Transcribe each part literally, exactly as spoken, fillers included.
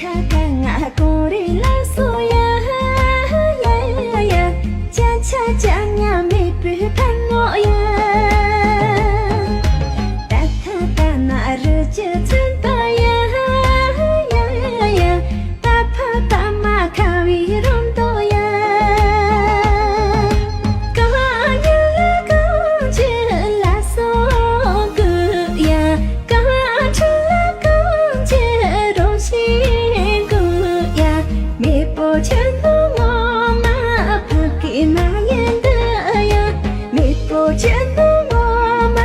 ཁ་ཁ་ང་ཀོ་རི་ལ་སོ་ཡ། ཡ་ཡ་ཡ། ཅ་ཆ་ཅ་ཉ་མེ་པུ་ཐ་ནོ་ཡ། ད་ཐ་ད་ན་རུ་ཅི་ཚན་ཏོ་ཡ། ཡ་ཡ་ཡ། ད་ཕ་ད་མ་ཁ་བི་རོན་ཏོ་ཡ། ཀ་ཉ་ལ་ཀ་ཅི་ལ་སོ་གུ་ཡ། ཀ་ཁྲི་ལ་ཀ་ཅི་རོ་ཤི་གུ་ཡ། མེ་པོ་ཆེན་ནོ་ངོ་མ་ཕ་གི་མ་ཡིན་འདི་ཡ། མེ་པོ་ཆེན་ནོ་ངོ་མ་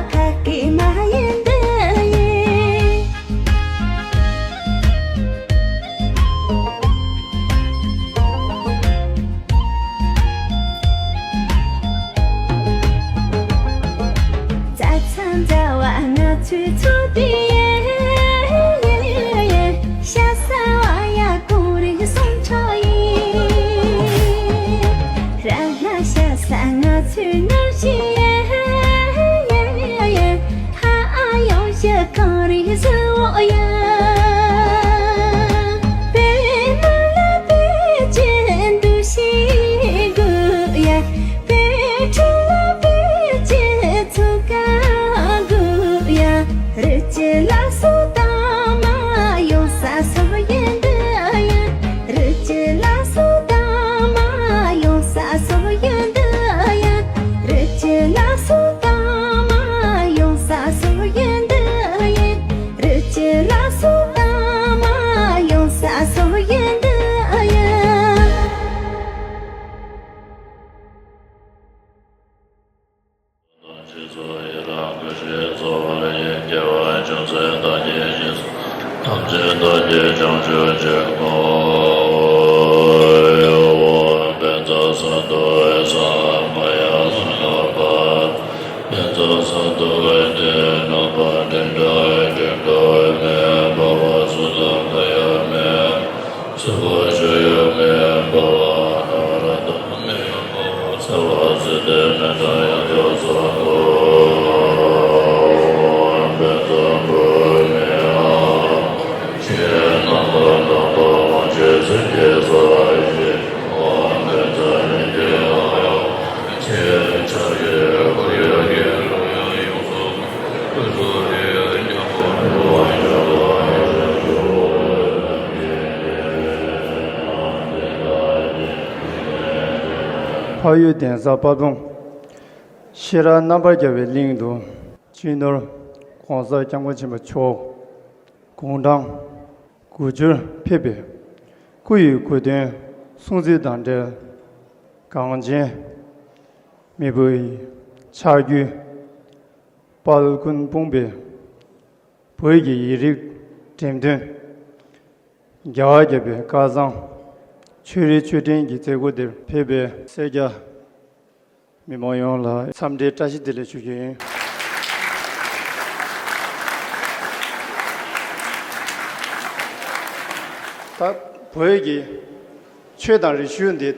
ཕ་གི་མ་ཡིན་འདི་ཡ། ཚ་ཚ་འཛའ་བ་ང་ཚོའི་ཚོ་དེ་ཡེ། ཤ་ཟ་བ་ཡ་ཀོ་རི་སོང་ཆོག་ཡིན། ར་ལ་ཤ་ཟ་ང་ཚོའི་ནར་ཞི་ཡེ། ཧ་ཨ་ཡོང་ཞི་ཀོ་རི་སོ་ཡ། པེ་མ་ལ་པེ་ཅེ་འདུ་ཤི་གུ་ཡ། པེ་ཁྲི་ལ་པེ་ཅེ་ཚུ་ཀ་གུ་ཡ། རི་ཅེ་ལ་སོ་ད་མ་ཡོང་ས་སོ་ཡན་དུ་ཡ། རི་ཅེ་ལ་སོ་ད་མ་ཡོང་ས་སོ་ཡན་དུ་ཡ། རི་ཅེ་ལ་སོ་ད་མ་ཡོང་ས་སོ་ཡན་དུ་ཡ། རི་ཅེ་ལ་སོ་ད་མ་ཡོང་ས་སོ་ཡན་དུ་ཡ། ཐམས་ཅད་མཁྱེན་པ་ཡེ་རང་གི་ཞེས་གསོལ་བ་ཡི་སྐྱེ་བ་ཅུང་ཟད་བདག་གིས་བཞེས་སོ། ཐམས་ཅད་བདག་གིས་བྱང་ཆུབ་ཕྱིར་བསྔོ་བ། ཨོཾ་བཛྲ་སཏྭ་ཧེ་ས་མ་ཡ་སུ་ན་པ། བཛྲ་སཏྭ་ཧེ་ཏེ་ན་པ། དྲན་དྲགས་ཧེ་དྲན་དྲགས་ཧེ་མེ་བྷ་བ། སུ་དང་ཁ་ཡ་མེ། སུ་བ་ཤ་ཡ་མེ་བྷ་བ། ན་བ་ར་ཏ་མེ་བྷ་བ། ཚ་བ་ཙི་ཏེ་མེ་ཏ་ཡ་ཏོ་ས་ཏོ། བཛྲ་བྷཱུ་མི་ཨཱཿ་ཆོས་རྣམ་པར་དག་པ་དབང་ཆེན་སེམས་བསྐྱེད་ས་ཡེ་ཤེས་ཨོཾ་བཛྲ་ནི་ཏེ་ཨཱཿ་ཆོས་ཕྱག་རྒྱའི་འཁོར་ཡོད་ཀྱི་ཀླུ་དབྱངས་ཡོངས་སུ་གུས་པས་ཉམས་སུ་ལེན་པ། འཕགས་ཡུལ་གདན་ས་དཔལ་སྤུངས་ཤེས་རབ་རྣམ་པར་རྒྱལ་བའི་གླིང་དུ་སྤྱི་ནོར་༸གོང་ས་༸སྐྱབས་མགོན་ཆེན་པོ་མཆོག་དགུང་གྲངས་དགུ་བཅུར་ཕེབས་པའི་སྐུ་ཡི་དགུང་སྟོན་སྲུང་བརྩི་དང་འབྲེལ། གངས་ཅན་མི་བུ་ཡི་ཕྱག་རྒྱུད་དཔལ་ཀུན་སྤུངས་པའི་བོད་ཀྱི་ཡིག་རིགས་འགྲེམས་སྟོན་རྒྱལ་བ་དགྱེས་པའི་སྐལ་བཟང་ཆོས་རིག་ཆོས་འབྲེལ་གྱི་མཛད་སྒོ་འདིར་ཕེབས་པའི་སེར་སྐྱ་མི་མང་ཡོངས་ལ་འཚམས་འདྲིའི་བཀྲ་ཤིས་བདེ་ལེགས་ཞུ་རྒྱུ་ཡིན། ད་བོད་ཀྱི་ཆོས་དང་རིག་གཞུང་འདི་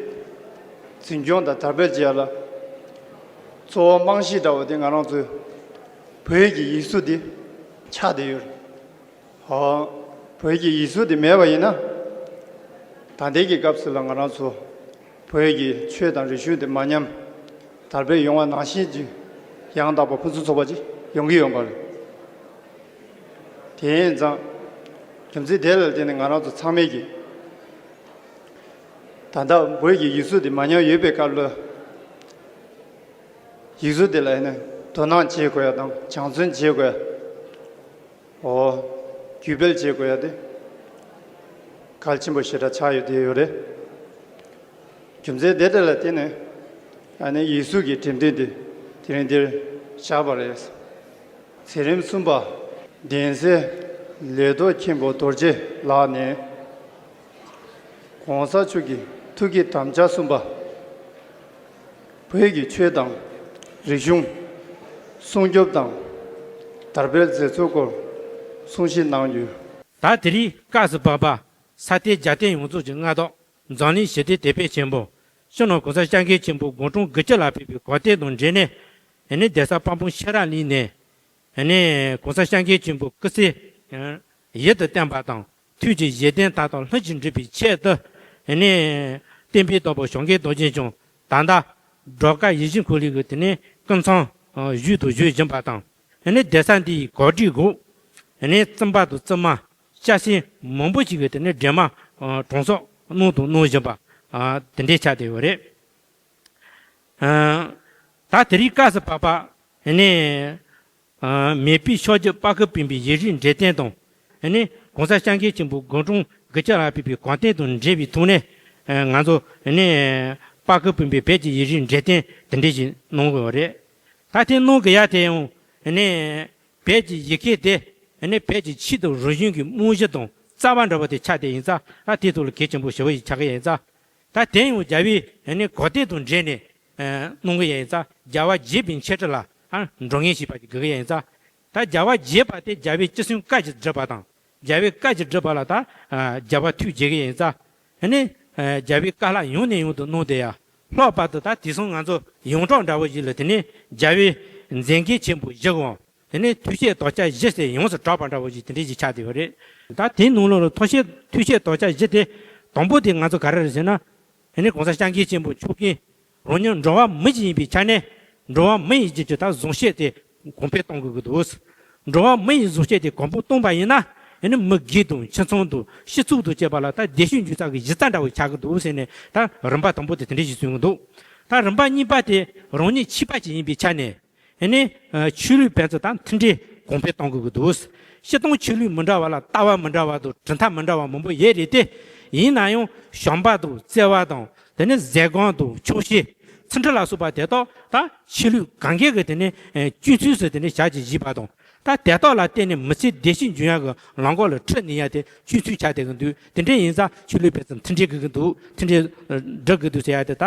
འཛིན་སྐྱོང་དང་དར་སྤེལ་བྱེད་ཡ་ལ་གཙོ་བོ་རྨང་གཞི་འདྲ་བོ་དེ་ང་རང་ཚོའི་བོད་ཀྱི་ཡིག་གཟུགས་འདི་ཆགས་བསྡད་ཡོད་རེད། ཧོ། བོད་ཀྱི་ཡིག་གཟུགས་འདི་མེད་པ་ཡིན་ན། ད་ལྟའི་གི་སྐབས་སུ་ལ་ང་རང་ཚོ་བོད་ཀྱི་ཆོས་དང་རིག་གཞུང་འདི་མ་ཉམས་དར་སྤེལ་ཡོང་བ་ནང་བཞིན་གྱི་ཡང་དག་པ་ཕུན་སུམ་ཚོགས་པ་ཅིག་ཡོང་གི་ཡོད་པ་རེད། དེ་ཡིན་ཙང་རྒྱུ་མཚན་དེ་ལ་བརྟེན་ནས་ང་རང་ཚོ་ཚང་མས་ཀྱི་ད་ལྟ་བོད་ཀྱི་ཡིག་གཟུགས་འདི་མ་ཉམས་ཡོད་པའི་སྐབས་ལ་ཡིག་གཟུགས་འདི་ལ་ཡིན་ན་དོ་སྣང་བྱེད་དགོས་ཡ་དང་སྦྱང་བརྩོན་བྱེད་དགོས་ཡ། འོ། བརྒྱུད་སྤེལ་བྱེད་དགོས་ཡ་དེ་གལ་ཆེན་པོ་ཞེ་དྲག་ཆགས་ཡོད་དེ་ཡོད་རེད། རྒྱུ་མཚན་དེ་འདྲ་ལ་བརྟེན་ནས་ཨ་ནི་ཡིག་གཟུགས་ཀྱི་འགྲེམས་སྟོན་དེ་དེ་རིང་འདིར་བཞག་པ་རེད། མཛད་རིམ་གསུམ་པ། གདན་སའི་ལས་ཐོག་མཁན་པོ་རྡོ་རྗེ་ལགས་ནས། ༸གོང་ས་མཆོག་གི་ཐུགས་ཀྱི་དམ་བཅའ་གསུམ་པ། བོད་ཀྱི་ཆོས་དང་རིག་གཞུང་སྲུང་སྐྱོབ་དང་དར་སྤེལ་མཛད་ཚུལ་སྐོར་གསུང་བཤད་གནང་རྒྱུ། ད་དེ་རིང་སྐབས་སུ་བབ་པ་ས་སྟེང་རྒྱལ་བསྟན་ཡོངས་རྫོགས་ཀྱི་མངའ་ཐང་འཛམ་གླིང་ཞི་བདེའི་དེད་དཔོན་ཆེན་པོ་སྤྱི་ནོར་༸གོང་ས་༸སྐྱབས་མགོན་ཆེན་པོ་དགུང་གྲངས་དགུ་བཅུ་ལ་ཕེབས་པའི་གོ་སྟོན་དང་འབྲེལ་ནས། ཨ་ནི་གདན་ས་དཔལ་སྤུངས་ཤེས་རབ་གླིང་ནས། ཨ་ནི་༸གོང་ས་༸སྐྱབས་མགོན་ཆེན་པོ་སྐུ་ཚེ་ཡུན་དུ་བརྟན་པ་དང་ ཐུགས་ཀྱི་བཞེད་དོན་དག་དང་ལྷུན་གྱིས་འགྲུབ་པའི་ཆེད་དུ། ཨ་ནི་བསྟན་པའི་བདག་པོ་ཞང་གི་རྡོ་རྗེ་འཆང་ད་ལྟ་སྒྲོལ་དཀར་ཡིད་བཞིན་འཁོར་ལོའི་གི་དེ་ནས་ཀུན་ཚང་བཞུགས་དང་བཞུགས་བཞིན་པ་དང་། ཨ་ནི་གདན་ས་འདིའི་གོ་སྒྲིག་འོག་ཨ་ནི་བཙུན་པ་དང་བཙུན་མ་སྐྱ་སེར་མང་པོ་ཞིག་གིས་དེ་ནས་སྒྲོལ་མ་གྲངས་གསོག་གནང་དང་གནང་བཞིན་པ་དེ་འདྲའི་ཆགས་བསྡད་ཡོད་རེད། ད་དེ་རིང་སྐབས་སུ་བབ་པ་ནི། མེས་པོའི་ཕྱོགས་བཅུ་དཔལ་སྐུ་བོན་པོའི་ཡིག་རིགས་འགྲེལ་དོན་དང་། ནི་གོང་ས་སྐྱབས་མགོན་ཆེན་པོ་དགུང་གྲངས་དགུ་བཅུ་ལ་ཕེབས་པའི་གོ་སྟོན་དང་འབྲེལ་བའི་ཐོག་ནས། ང་ཚོ་ནི་དཔལ་སྐུ་བོན་པོའི་བོད་ཀྱི་ཡིག་རིགས་འགྲེལ་དོན་དེ་འདྲ་ཞིག་གནང་དགོས་པ་རེད། ད་དེ་གནང་དགོས་ཡ་དེ་ཡང་ནི་བོད་ཀྱི་ཡི་གེ་དེ་ནི་བོད་ཀྱི་ཆོས་དང་རིག་གཞུང་གི་རྨང་གཞི་དང་རྩ་བ་འདྲ་བ་དེ་ཆགས་བསྡད་ཡིན་ཙང་། ད་དེའི་ཐོག་ལ་གལ་ཆེན་པོ་ཞེ་པོ་ཞིག་ཆགས་ཀྱི་ཡིན་ཙང་། ད་དེ་ཡང་རྒྱལ་བའི་ནི་གོ་སྟོན་དང་འབྲེལ་ནས་གནང་གི་ཡིན་ཙང་། རྒྱལ་བ་དགྱེས་པའི་འཆད་ཁྲིད་ལ་འགྲོ་ངེས་ཤིག་པ་ཅིག་དགོས་ཀྱི་ཡིན་ཙང་། ད་རྒྱལ་བ་དགྱེས་པ་དེ་རྒྱལ་བའི་ཅི་གསུང་བཀའ་ཅིག་སྒྲུབ་པ་དང་། རྒྱལ་བའི་བཀའ་ཅིག་སྒྲུབ་པ་ལ་ད་རྒྱལ་བ་ཐུགས་དགྱེས་ཀྱི་ཡིན་ཙང་། ནི་རྒྱལ་བའི་བཀའ་ལ་ཡང་ནས་ཡང་དུ་གནང་བསྡད་ཡ། ལྷག་པར་དུ་ད་དེང་སང་ང་ཚོ་ཡོངས་གྲགས་འདྲ་བོ་ཞིག་ལ་དེ་ནི་རྒྱལ་བའི་མཛད་འགན་ཆེན་པོ་བཞི་དང་། དེ་ནས་ཐུགས་བཞེད་དམ་བཅའ་བཞི་ཟེར་ཡོངས་སུ་གྲགས་པ་འདྲ་བོ་ཞིག་དེ་འདྲ་ཞིག་ཆགས་བསྡད་པ་རེད། ད་དེའི་ནང་ལོགས་ལ་ཐུགས་བཞེད་ཐུགས་བཞེད་དམ་བཅའ་བཞི་དེ་དང་པོ་དེ་ང་ཚོ་ག་རེ་རེད་ཟེར་ན། དེ་ནས་གོང་ས་སྐྱབས་མགོན་ཆེན་པོ་མཆོག་གིས་རང་ཉིད་འགྲོ་བ་མི་ཞིག་ཡིན་པའི་ཆ་ནས། འགྲོ་བ་མི་ཡི་རྒྱུད་ཀྱི་ད་བཟང་སྤྱོད་དེ་གོང་འཕེལ་གཏོང་དགོས་ཀྱི་འདུག་འགྲོ་བ་མི་ཡི་བཟང་སྤྱོད་དེ་གོང་འཕེལ་གཏོང་པ་ཡིན་ན། ཨ་ནི་མི་སྒེར་དང་ཁྱིམ་ཚང་དང་སྤྱི་ཚོགས་དང་བཅས་པ་ལ་ད་བདེ་སྐྱིད་འབྱུང་ས་གི་གཞི་རྩ་འདྲ་བོ་ཆགས་ཀྱི་འདུག་ཟེར་ནས། ད་རིམ་པ་དང་པོ་དེ་དེ་འདྲ་ཞིག་གསུང་གི་འདུག་ད་རིམ་པ་གཉིས་པ་དེ་རང་ཉིད་ཆོས་པ་ཅིག་ཡིན་པའི་ཆ་ནས། ཨ་ནི་ཆོས་ལུགས་ཕན་ཚུན་དང་མཐུན་སྒྲིལ་གོང་འཕེལ་གཏོང་དགོས་ཀྱི་འདུག་སྤྱིར་བཏང་ཆོས་ལུགས་མི་འདྲ་བ་ལ་ལྟ་བ་མི་འདྲ་བ་དང་གྲུབ་མཐའ་མི་འདྲ་བ་མང་པོ་ཡོད་རེད་དེ། ཡིན་ན་ཡང་བྱམས་པ་དང་བརྩེ་བ་དང་། དེ་ནས་ཟས་སྐོམ་དང་ཆོག་ཤེས། ཚུལ་ཁྲིམས་ལ་སོགས་པ་དེ་དག་ད་ཆོས་ལུགས་གང་གའི་གི་དེ་ནས་སྤྱོད་ཚུལ་སུ་དེ་ནས་བྱ་ཅིག་བྱེད་པ་དང་། ད་དེ་དག་ལ་བརྟེན་ནས་མི་ཚེ་བདེ་སྐྱིད་འབྱུང་ཡག་གི་ལམ་ཁ་ལ་ཁྲིད་ནུས་ཡག་དེ་སྤྱོད་ཚུལ་ཆགས་བསྡད་ཀྱི་འདུག་དེ་འདྲ་ཡིན་ཙང་ཆོས་ལུགས་ཕན་ཚུན་མཐུན་སྒྲིལ་དགོས་ཀྱི་འདུག་མཐུན་སྒྲིལ་སྒྲུབ་དགོས་འདུག་ཟེར་ཡག་དེ་ད་